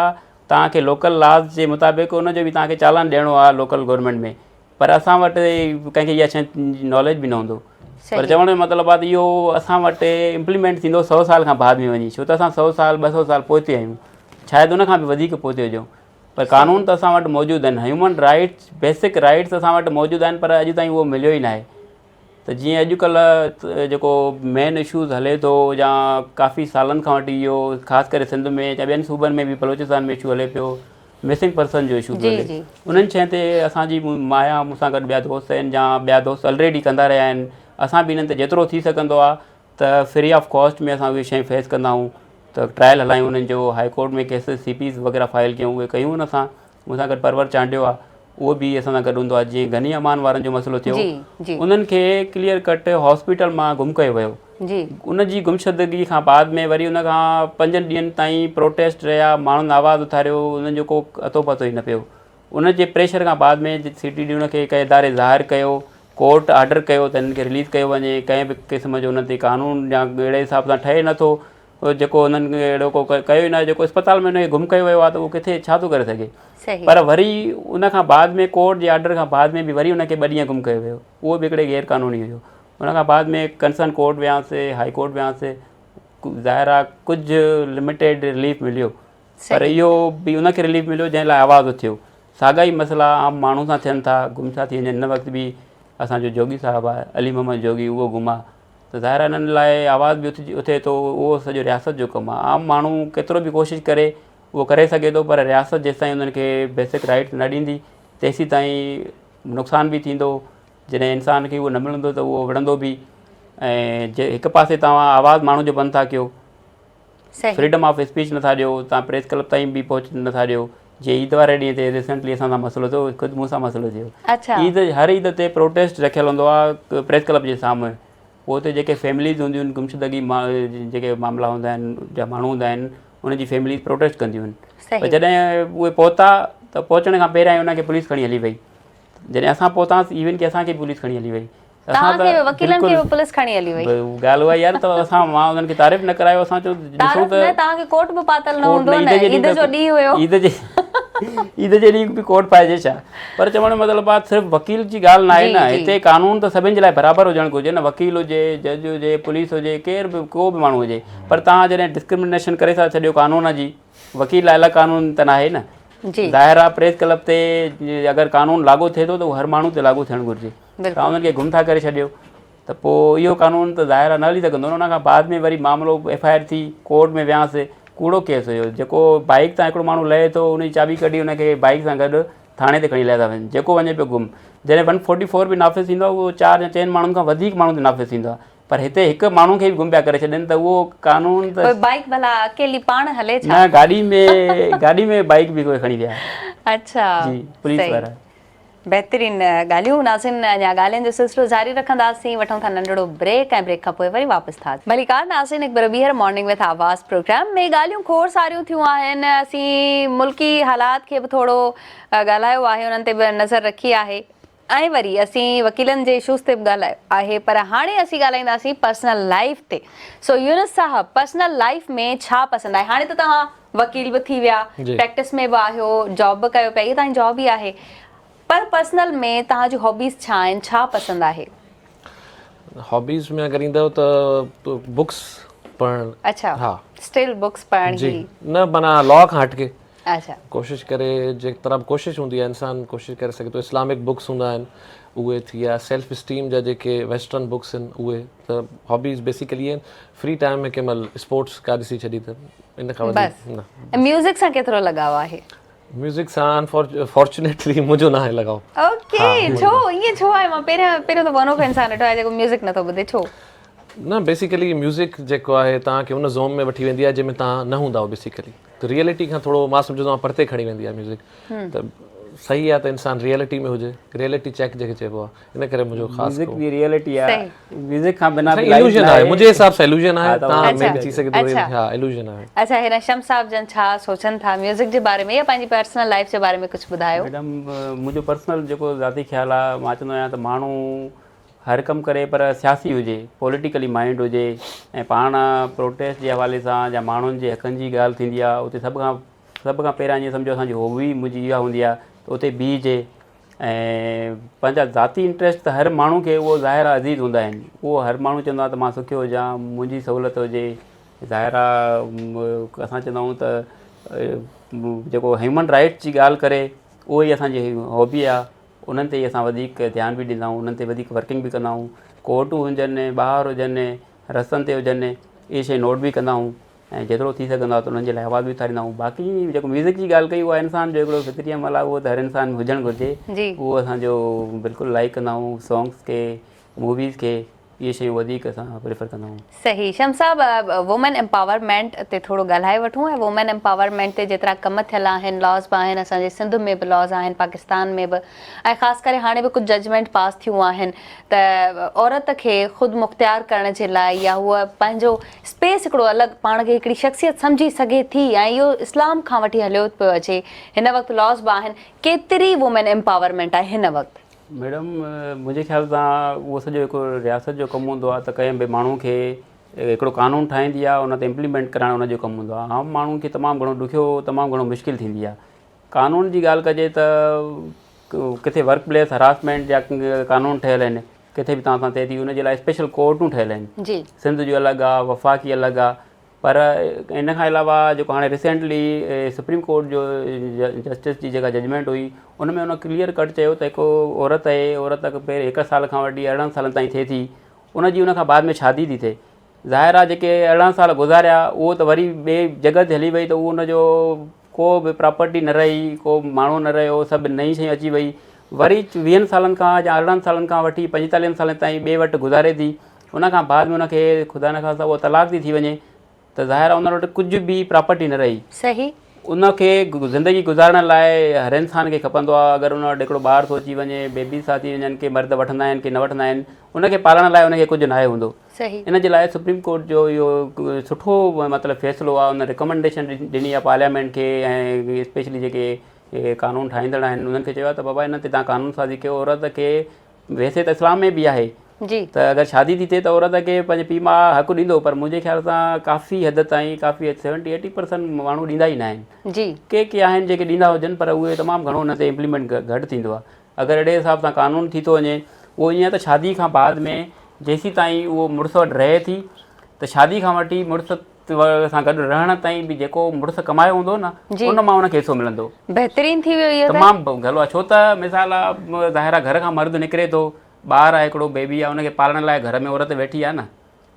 توهان کي لوڪل لاز جي مطابق ان جو به توهان کي چالان ڏيڻو آهي لوڪل گورنمينٽ ۾ پر اسان وٽ ڪنهن کي اها شيء ناليج به نه هوندو پر چوڻ جو مطلب آهي ته اهو اسان وٽ امپليمينٽ ٿيندو سو سال کان بعد ۾ وڃي ڇو ته اسان سو سال 200 سال پوئتي آهيون شايد ان کان به وڌيڪ پوئتي هجون پر قانون ته اسان وٽ موجود آهن هيومن رائٽس بيسڪ رائٽس اسان وٽ موجود آهن پر اڄ تائين اهو مليو ئي ناهي ته جيئن اڄڪلهه جيڪو مين اشوز هلي ٿو يا ڪافي سالن کان وٺي اهو خاص ڪري سنڌ ۾ يا ٻين صوبن ۾ به بلوچستان ۾ اشو هلي پيو مسنگ پرسن جو اشو پيو هلي انهن شين تي اسان جي مايا مون سان گڏ ٻيا دوست آهن يا ٻيا دوست الريڊي ڪندا رهيا آهن اسان به انهن تي جيترو ٿي سگهندو آهي ته فري آف ڪاسٽ ۾ اسان اهي شيون فيس ڪندا آهيون ته ٽرائل هلايون انهن جو هائي ڪورٽ ۾ ڪيسز سي پيز وغيره فائل ڪيون اهي ڪيون ان سان مون سان گڏ پرور چانڊيو آ اهو به اسان سان گڏ هوندو آ جيئن غني امان وارن جو مسئلو ٿيو انهن کي ڪليئر ڪٽ هاسپيٽل مان گم ڪيو ويو ان جي گمشدگي کان بعد ۾ وري ان کان پنجن ڏينهن تائين پروٽيسٽ رهيا ماڻهن آواز اٿاريو انهن جو ڪو اتو پتو ئي نه پيو ان جي پريشر کان بعد ۾ سي ٽي ڊي ان کي ڪنهن اداري ظاهر ڪيو ڪورٽ آرڊر ڪيو ته انهن کي رليز ڪيو وڃي ڪنهن به قسم جو انهن تي قانون يا اهڙي حساب سان ٺهي نٿو جيڪو انهن کي اهڙو ڪو ڪيو ئي ناهي جيڪو اسپتال ۾ ان کي گم ڪيو ويو آهي ته اهو ڪٿي ڇا ٿو ڪري سگهي پر وري ان کان بعد ۾ ڪورٽ جي آرڊر کان بعد ۾ به وري ان کي ٻه ڏينهن گم ڪيو ويو اهو به هڪڙي غير قانوني هيو ان کان بعد ۾ ڪنسرن ڪورٽ وياسي هائي ڪورٽ وياسي ظاهر آهي ڪجهه لميٽيڊ رليف مليو پر اهو به ان کي رليف مليو جنهن لاء آواز اٿيو ساڳا ئي مسئلا عام ماڻهو سان ٿين ٿا گم ڇا ٿي وڃن هن وقت به اسان جو جوڳي صاحب آهي علي محمد جوڳي اهو گم آهي ته ظاهر آهي انهن لاء آواز به اٿي ٿو اهو سڄو رياست جو ڪم آهي عام ماڻهو ڪيترو به ڪوشش ڪري اهو ڪري سگهي ٿو پر رياست جيستائين انهن کي بيسڪ رائٽس نه ڏيندي تيسين تائين نقصان به ٿيندو جڏهن انسان کي اهو نه ملندو ته اهو وڙهندو به ۽ جي هڪ پاسي توهان آواز ماڻهو جو بند ٿا ڪيو فريڊم آف اسپيچ نٿا ڏيو توهان پريس ڪلب تائين به پهچ نٿا ڏيو جي عيد واري ڏينهن تي ريسنٽلي اسان سان مسئلو ٿيو خود مون سان مسئلو ٿيو عيد هر عيد تي پروٽيسٽ رکيل هوندو آهي پريس ڪلب جي سامهون پوء اتي جيڪي فيمليز هونديون آهن گمشدگي جيڪي معاملا هوندا آهن جا ماڻهو هوندا آهن ان جي فيمليز پروٽيسٽ ڪنديون آهن پر جڏهن اهي پهتا ته پهچڻ کان پهريان انهن کي پوليس کڻي هلي وئي جڏهن اسان پهتاسين ايون ڪي اسان کي پوليس کڻي هلي وئي توهان کي به وڪيلن کي به پوليس کڻي هلي وئي. ڳالهه اها يار ته اسان مان انهن کي تعارف نه ڪرايو اسان چيو ڏسو تعارف ته نه توهان کي ڪوٽ به پاتل نه هوندو نه عيد جو ڏينهن هيو. عيد جي عيد جي ڏينهن به ڪوٽ پائجي ڇا پر چوڻ جو مطلب آهي صرف وڪيل جي ڳالهه ناهي نه هتي قانون ته سڀن جي لاء برابر هجڻ گهرجي نه وڪيل هجي جج هجي پوليس هجي ڪير به ڪو به ماڻهو هجي پر توهان جڏهن ڊسڪرمنيشن ڪري ٿا ڇڏيو قانون جي وڪيل لاء الڳ قانون ته ناهي نه ظاهر آهي پريس ڪلب تي اگر قانون لاڳو ٿئي ٿو ته هر ماڻهو تي لاڳو ٿيڻ گهرجي توهان انهن کي گم ٿا ڪري ڇڏيو ته پوء اهو قانون ته ظاهر آهي نه هلي سگهندو نه ان کان بعد ۾ وري معاملو ايف I R ٿي ڪورٽ ۾ وياسي ڪوڙو ڪيس هيو جيڪو بائيڪ تان هڪڙو ماڻهو لهي ٿو ان جي چاٻي ڪڍي ان کي بائيڪ سان گڏ ٿاڻي تي کڻي لهي ٿا وڃن جيڪو وڃي پيو گم جڏهن ون فورٽي فور به نافذ ٿيندو آهي اهو چار يا چئن ماڻهن کان وڌيڪ ماڻهن تي نافذ ٿيندو آهي پر هتي هڪ ماڻهو کي به گم پيا ڪري ڇڏين ته اهو قانون ته پوء بائيڪ ڀلا اڪيلي پاڻ هلي ڇا؟ نه گاڏي ۾ گاڏي ۾ بائيڪ به کڻي ويا. اڇا جي پوليس وارا. بهترين ڳالهيون ناظرين اڃا ڳالهين جو سلسلو جاري رکنداسين وٺون ٿا ننڍڙو بريڪ ۽ بريڪ کان پوء وري واپس ٿا ڀليڪار ناظرين هڪ ڀيرو ٻيهر مارننگ وٿ آواز پروگرام ۾ ڳالهيون کوڙ ساريون ٿيون آهن اسين ملڪي حالات کي به ٿورو ڳالهايو آهي انهن تي به نظر رکي آهي ۽ وري اسين وڪيلن جي اشوز تي به ڳالهايو آهي پر هاڻي اسين ڳالهائينداسين پرسنل لائيف تي سو يونس صاحب پرسنل لائيف ۾ ڇا پسند آهي هاڻي ته توهان وڪيل به ٿي ويا پريڪٽس ۾ به آهيو جاب به ڪيو پيا اها توهان جي جاب ئي آهي پر پرسنل ۾ توهان جون هابيز ڇا آهن ڇا پسند آهي؟ هابيز ۾ اگر ايندو ته بڪس پڙهڻ. اڇا ها اسٽل بڪس پڙهڻ جي نه معنيٰ لا کان هٽ ڪي اڇا ڪوشش ڪري جي طرح به ڪوشش هوندي آهي انسان ڪوشش ڪري سگهي ٿو اسلامڪ بڪس هوندا آهن اهي ٿي ويا سيلف اسٽيم جا جيڪي ويسٽرن بڪس آهن اهي ته هابيز بيسيڪلي آهن فري ٽائيم ۾ ڪنهن مهل اسپورٽس ڪا ڏسي ڇڏي ته ان کان وڌيڪ نه. ۽ ميوزڪ سان ڪيترو لڳاء آهي؟ ميوزڪ سان انفارچونيٽلي منهنجو ناهي لڳاء. اوڪي ڇو ائين ڇو آهي مان پهريان پهريون دفعو انوکو انسان ڏٺو آهي جيڪو ميوزڪ نٿو ٻڌي ڇو؟ نه بيسيڪلي ميوزڪ جيڪو آهي توهان کي ان زون ۾ وٺي ويندي آهي جنهن ۾ توهان نه هوندا آهيو بيسيڪلي ته ريئلٽي کان ٿورو مان سمجهندو آهيان پرتي کڻي ويندي آهي ميوزڪ ته صحيح آهي ته انسان ريئلٽي ۾ هجي ريئلٽي چيڪ جنهن کي چئبو آهي ان ڪري منهنجو خاص ميوزڪ به ريئلٽي آهي ميوزڪ کان بنا به الوزن آهي منهنجي حساب سان الوزن آهي تان مي به ٿي سگهي ٿو ها الوزن آهي. اڇا هن شمس صاحب جن ڇا سوچن ٿا ميوزڪ جي باري ۾ يا پنهنجي پرسنل لائيف جي باري ۾ ڪجهه ٻڌايو. ميڊم منهنجو پرسنل جيڪو ذاتي خيال آهي مان چوندو آهيان ته ماڻهو هر ڪم ڪري پر سياسي هجي، پوليٽيڪلي مائنڊ هجي ۽ پاڻ پروٽيسٽ جي حوالي سان يا ماڻهن جي حقن جي ڳالهه ٿيندي آهي اتي سڀ کان سڀ کان پهريان جيئن سمجهو اسان جي هوبي منهنجي اها هوندي آهي ته اتي بيهجي ۽ پنهنجا ذاتي انٽريسٽ ته هر ماڻهو کي اهو ظاهر آهي عزيز هوندا آهن اهو هر ماڻهو چوندو آهي ته مان سکيو هجان منهنجي سهولت هجي ظاهر آهي اسان چوندا آهيون ته جيڪو هيومن رائٽس جي ڳالهه ڪري اهو ئي اسان جي هابي آهي انهن تي ئي اسان وڌيڪ ڌيان به ڏيندا آهيون انهن تي وڌيڪ ورڪنگ به ڪندا آهيون ڪورٽون هجن ٻاهر هجن رستن تي هجن اهي شيون نوٽ به ڪندا آهيون ۽ جيترو ٿي سگهندو آهي ته انهن جي لاء آواز به اٿاريندا آهيون باقي جيڪو ميوزڪ جي ڳالهه ڪئي اها انسان جو هڪڙو فطري عمل آهي اهو ته هر انسان ۾ هجڻ گهرجي اهو اسان جو بلڪل لائڪ ڪندا آهيون سانگس کي موويز کي اهي شيون وڌيڪ اسان پريفر ڪندا آهيون. صحيح شمس صاحب وومين امپاورمينٽ تي ٿورو ڳالهائي وٺون ۽ وومين امپاورمينٽ تي جيترا ڪم ٿيل آهن لاز به آهن اسان جي سنڌ ۾ به لاز آهن پاڪستان ۾ به ۽ خاص ڪري هاڻي به ڪجهه ججمينٽ پاس ٿيون آهن ته عورت کي خود مختيار ڪرڻ جي لاء يا هوء پنهنجو اسپيس هڪڙو الڳ پاڻ کي هڪڙي شخصيت سمجهي سگهي ٿي ۽ اهو اسلام کان وٺي هليو پيو اچي هن وقت لاز به آهن ڪيتري وومين امپاورمينٽ آهي هن وقت؟ ميڊم منهنجي خيال سان اهو سڄو هڪ رياست جو ڪم هوندو آهي ته ڪنهن به ماڻهو کي هڪڙو قانون ٺاهيندي آهي ان تي امپليمينٽ ڪرائڻ ان جو ڪم هوندو آهي عام ماڻهو کي تمام گهڻو ڏکيو تمام گهڻو مشڪل ٿيندي آهي قانون جي ڳالهه ڪجي ته ڪٿي ورڪ پليس هراسمينٽ جا قانون ٺهيل آهن ڪٿي به توهان سان ٿئي ٿي ان جي لاء اسپيشل ڪورٽون ٺهيل آهن سنڌ جو الڳ آهي وفاقي الڳ آهي پر ان کان علاوه جيڪو هاڻي ريسينٽلي سپريم ڪورٽ جو جسٽس جي جيڪا ججمينٽ هئي ان ۾ ان ڪليئر ڪٽ چيو ته هڪ عورت آهي عورت پهرين هڪ سال کان وٺي 18 سالن تائين ٿئي ٿي ان جي ان کان بعد ۾ شادي ٿي ٿئي ظاهر آهي جيڪي 18 سال گذاريا اهو ته وري ٻي جڳهه تي هلي وئي ته اهو ان جو ڪو به پراپرٽي نه رهي ڪو ماڻهو نه رهيو سڀ نئين شيون اچي وئي وري ويهن سالن کان يا 18 سالن کان وٺي 45 سالن تائين ٻئي وٽ گذاري ٿي ان کان بعد ۾ ان کي خدا نخواسته اها طلاق ٿي ٿي وڃي ته ظاهر آهي ان وٽ ڪجهه به پراپرٽي نه رهي. صحيح. ان کي زندگي گذارڻ لاء هر انسان کي کپندو آهي اگر ان وٽ هڪڙو ٻار ٿو اچي وڃي بيبيز ٿا ٿي وڃن ڪي مرد وٺندا آهن ڪي نه وٺندا آهن ان کي پالڻ لاء ان کي ڪجهه ناهي هوندو. صحيح. ان جي لاء سپريم ڪورٽ جو اهو سٺو مطلب فيصلو آهي ان ريڪمنڊيشن ڏني آهي پارليامينٽ کي ۽ اسپيشلي جيڪي قانون ٺاهيندڙ آهن انهن کي چيو آهي ته بابا ان تي توهان قانون سازي ڪيو عورت کي ويسي ته اسلام ۾ به آهي جي. ته اگر شادي ٿي ٿئي ته عورت کي پنهنجي پيء ماء حق ڏيندو پر منهنجي خيال سان ڪافي حد تائين ڪافي سيونٽي ايٽي پرسنٽ ماڻهو ڏيندا ئي نه آهن جي. ڪي ڪي آهن جيڪي ڏيندا هجن پر اهي تمام گهڻو ان تي امپليمينٽ گهٽ ٿيندو آهي اگر اهڙي حساب سان قانون ٿي ٿو وڃي اهو ائين آهي ته شادي کان بعد ۾ جيسين تائين اهو مڙس وٽ رهي ٿي ته شادي کان وٺي مڙس سان گڏ رهڻ تائين به جيڪو مڙس ڪمايو هوندو نه ان مان ان کي حصو ملندو. بهترين ٿي ويو اهو ته. تمام گهلو آهي ڇو ته مثال آ ظاهر آ گهر کان مرد نڪري ٿو ٻار آهي هڪڙو بيبي آ ان کي پالڻ لاء گهر ۾ عورت ويٺي آ نه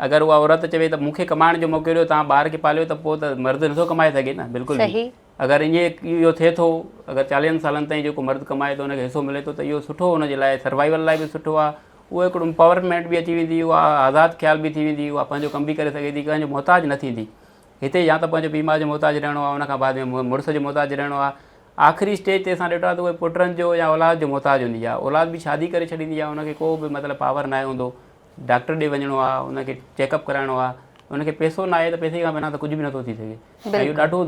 اگر اها عورت چوي ته مون کي ڪمائڻ جو موقعو ڏيو توهان ٻار کي پاليو ته پوء ته مرد نٿو ڪمائي سگهي نه بلڪل به اگر ائين اهو ٿئي ٿو اگر چاليهن سالن تائين جيڪو مرد ڪمائي ٿو ان کي حصو ملي ٿو ته اهو سٺو ان جي لاء سروائيول لاء به سٺو آ اهو هڪڙو امپاورمينٽ به اچي ويندي اها آزاد خيال به ٿي ويندي اها پنهنجو ڪم به ڪري سگهي ٿي ڪنهن جو محتاج نه ٿيندي هتي يا ته پنهنجو پيء ماء جو محتاج رهڻو آهي ان کان بعد ۾ مڙس جو محتاج رهڻو آهي آخري اسٽيج تي اسان ڏٺو آهي ته اهي پٽن جو يا اولاد جو محتاج هوندي آهي اولاد به شادي ڪري ڇڏيندي آهي ان کي ڪو به مطلب پاور ناهي هوندو ڊاڪٽر ڏي وڃڻو آهي ان کي چيڪ اپ ڪرائڻو آهي ان کي پئسو ناهي ته پئسي کان بنا ته ڪجهه به نٿو ٿي سگهي ۽ اهو ڏاڍو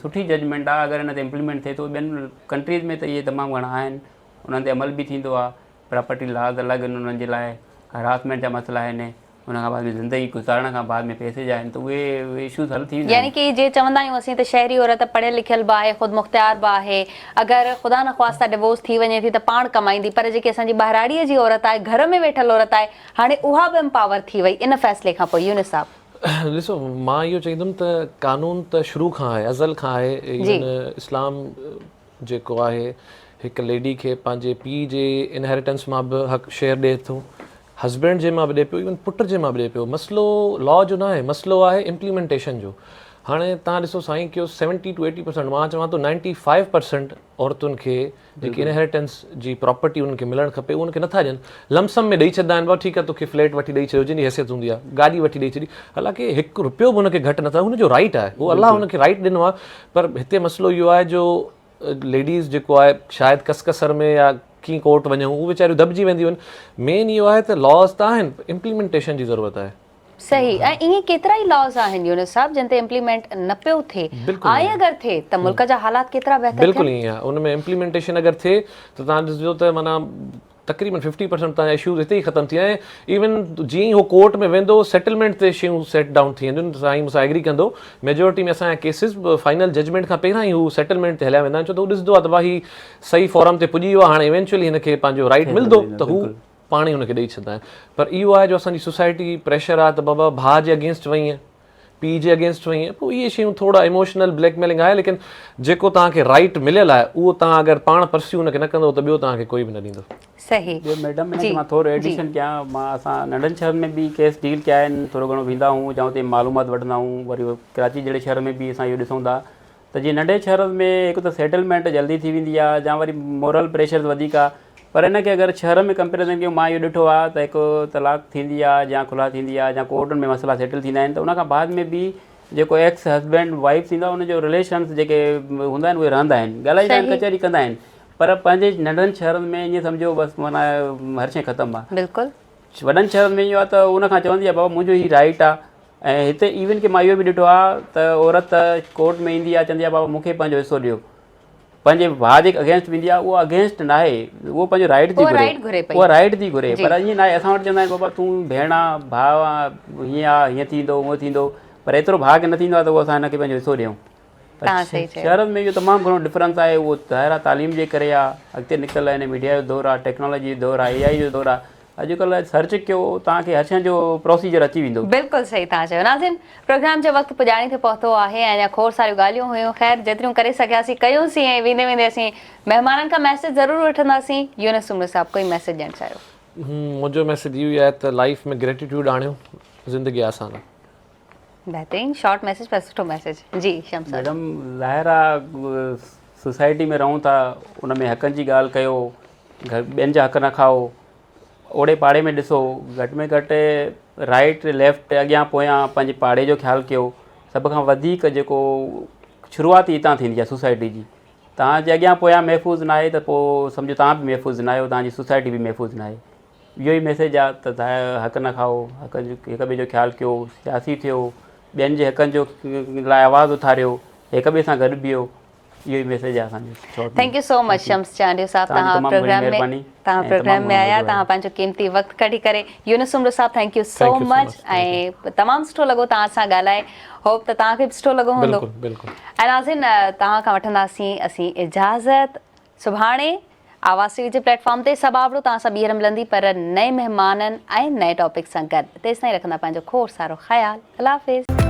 سٺي ججمينٽ آهي اگر ان تي امپليمينٽ ٿئي ٿو ٻين ڪنٽريز ۾ ته اهي تمام گهڻا آهن انهن تي عمل به ٿيندو آهي پراپرٽي لاز الڳ آهن انهن جي لاء هراسمينٽ جا مسئلا آهن ان کان بعد ۾ زندگي گذارڻ کان بعد ۾ پئسي جا آهن ته اهي اشوز حل ٿي ويندا يعني آهن. ڪي جي چوندا آهيون اسين ته شهري عورت پڙهيل لکيل به آهي خود مختيار به آهي اگر خدا نخواسته ڊوورس ٿي وڃي ٿي ته پاڻ ڪمائيندي پر جيڪي اسان جي ٻهراڙي جي عورت آهي گهر ۾ ويٺل عورت آهي هاڻي اها به امپاور ٿي وئي ان فيصلي کان پوء يونس صاحب. ڏسو مان اهو چئيندم ته قانون ته شروع کان آهي ازل کان آهي ايون اسلام جيڪو آهي هڪ ليڊي کي پنهنجي پيء جي انهيريٽنس مان به حق شيئر ڏئي ٿو هسبينڊ جي مان به ڏئي پيو ايون پٽ جي مان به ڏئي پيو مسئلو لا جو ناهي مسئلو آهي امپليمينٽيشن جو هاڻي تان ڏسو سائين ڪيو سيونٽي ٽو ايٽي پرسنٽ مان چوان ٿو نائنٽي فائيو پرسنٽ عورتن کي جيڪي انهيريٽنس جي پراپرٽي انهن کي ملڻ کپي انهن کي نٿا ڏين لمسم ۾ ڏئي ڇڏندا آهن ٺيڪ آهي توکي فليٽ وٺي ڏئي ڇڏيو جنهن جي حيثيت هوندي آهي گاڏي وٺي ڏئي ڇڏي حالانڪه هڪ روپيو به ان کي گهٽ نٿا هن جو رائٽ آهي هو الله هن کي رائٽ ڏنو آهي پر هتي مسئلو اهو آهي جو ليڊيز جيڪو آهي شايد ڪس ڪسر ۾ يا ڪين ڪورٽ وڃون هو ويچاريون دٻجي وينديون آهن مين اهو آهي ته لاز ته آهن امپليمينٽيشن جي ضرورت آهي. صحيح ۽ ائين ڪيترا ئي لاز آهن يونس صاحب جن تي امپليمينٽ نه پيو ٿئي آئين اگر ٿئي ته ملڪ جا حالات ڪيترا بهتر ٿين. بلڪل ائين آهي ان ۾ امپليمينٽيشن اگر ٿئي ته تهان ڏسجو ته معنيٰ. تقريبن ففٽي پرسنٽ توهان جا اشوز هتي ئي ختم ٿي ويا ۽ ايون جيئن ئي هو ڪورٽ ۾ ويندو سيٽلمينٽ تي شيون سيٽ ڊائون ٿي وينديون سائين مون سان ايگري ڪندو ميجورٽي ۾ اسان جا ڪيسز فائنل ججمينٽ کان پهريان ئي هو سيٽلمينٽ تي هليا ويندا آهن ڇو ته هو ڏسندو آهي ته ڀاء هي صحيح فورم تي پڄي ويو آهي هاڻي ايونچوئلي هن کي پنهنجو رائيٽ ملندو ته هو پاڻ ئي هن کي ڏئي ڇڏندا آهن پر اهو آهي جو اسان جي سوسائٽي پريشر آهي ته بابا ڀاء جي اگينسٽ وئين پيء جي اگينسٽ وئين پوء اهي شيون ٿورا ايموشنل بليڪ ميلنگ آهي ليڪن جيڪو توهان کي رائيٽ مليل آهي اهو توهان اگر پاڻ پرسيو ان کي نه ڪندو ته ٻيو توهان کي ڪوئي به نه ڏيندو. صحيح ٻيو ميڊم ان جي کي مان ٿورو جي ايڊيشن ڪيان مان اسان ننڍن شهرن ۾ به ڪيس ڊيل ڪيا آهن ٿورو گهڻو ويندا آهيون جا اتي معلومات وٺندا آهيون وري ڪراچي جهڙي شهر ۾ به اسان اهو ڏسون ٿا ته جيئن ننڍي شهرن ۾ هڪ ته سيٽلمينٽ جلدي ٿي ويندي آهي يا وري مورل پريشر وڌيڪ آهي پر ان کي اگر شهر ۾ ڪمپيريزن ڪيون مان اهو ڏٺو آهي ته هڪ طلاق ٿيندي آهي يا خلا ٿيندي آهي يا ڪورٽن ۾ مسئلا سيٽل ٿيندا آهن ته ان کان بعد ۾ به جيڪو ايڪس هسبينڊ وائيف ٿيندو آهي ان جو رليشنس جيڪي هوندا آهن اهي رهندا آهن ڳالهائيندا آهن ڪچهري ڪندا آهن پر پنهنجي ننڍن شهرن ۾ ائين سمجهو بس معنيٰ هر شيء ختم آهي بلڪل وڏن شهرن ۾ اهو آهي ته ان کان چوندي آهي بابا منهنجو هي رائيٽ آهي ۽ هتي ايون ڪي مان اهو به ڏٺو آهي ته عورت ڪورٽ ۾ ايندي آهي چوندي آهي بابا مون کي پنهنجو حصو ڏيو پنهنجي ڀاء جي اگينسٽ ويندي آهي اهو اگينسٽ ناهي اهو پنهنجو رائيٽ ٿي گهري اها رائيٽ ٿي گهري پر ائين ناهي اسان وٽ چوندا آهن بابا تون ڀيڻ آ ڀاء آ هيئن آ هيئن ٿيندو هونئن ٿيندو پر ايترو ڀاء کي نه ٿيندو آهي ته اهو اسان هن کي پنهنجو حصو ڏيون شهرن ۾ اهو تمام گهڻو ڊفرنس آهي اهو ظاهر آهي تعليم جي ڪري آهي اڳتي نڪتل آهن ميڊيا جو دور آهي ٽيڪنالاجي جو دور آهي اي آئي جو دور آهي اڄڪلهه سرچ ڪيو توهان کي هر شيء جو پروسيجر اچي ويندو. بلڪل صحيح توهان چيو ناظرين پروگرام جو وقت پڄاڻي تي پهتو آهي ۽ اڃا کوڙ ساريون ڳالهيون هيون خير جيتريون ڪري سگهياسين ڪيون سين ۽ ويندي ويندي اسين مهمانن کان ميسيج ضرور وٺنداسين يونس سومرو صاحب ڪوئي ميسيج ڏيڻ چاهيو. منهنجو ميسيج اهو ئي آهي ته لائيف ۾ گريٽيٽيوڊ آڻيو زندگي آسان آهي. بهترين شارٽ ميسيج پر سٺو ميسيج جي شمس صاحب. ميڊم ظاهر آ سوسائٽي ۾ رهون ٿا ان ۾ حقن جي ڳالهه ڪيو ٻين جا حق نه کائو اوڙي پاڙي ۾ ڏسو گهٽ ۾ گهٽ رائيٽ ليفٽ اڳيان پويان پنهنجي پاڙي جو خيال ڪيو سڀ کان وڌيڪ جيڪو شروعات ئي هتان ٿيندي آهي سوسائٽي جي توهان جي اڳيان پويان محفوظ نه آهي ته پوء سمجهو توهان به محفوظ نه آهيو توهان جي سوسائٽي به محفوظ نه آهي اهو ئي ميسيج آهي ته حق نه کائو حق جو هڪ ٻئي جو خيال ڪيو سياسي ٿيو ٻين جي حقن جو لاء آواز اٿاريو هڪ ٻئي سان گڏ بيهو اهو ئي ميسيج آهي اسان جو short ۾ thank you so much Shams Chandio صاحب توهان جي توهان تمام گهڻي پروگرام ۾ مهرباني توهان ۽ پروگرام تمام ۾ گهڻو آيا مزو توهان آيو پنهنجو قيمتي وقت ڪڍي ڪري يونس سومرو صاحب thank you so thank you so much much thank you ۽ تمام سٺو لڳو توهان سان ڳالهائي هوپ ته توهان کي به سٺو لڳو هوندو بلڪل بلڪل ۽ ناظرين توهان کان وٺنداسين اسين اجازت سڀاڻي آواز ٽي وي جي پليٽ فارم تي صبا ابڙو توهان سان ٻيهر ملندي پر نئين مهمانن ۽ نئين ٽاپڪ سان گڏ تيستائين رکندا پنهنجو کوڙ سارو خيال الله حافظ.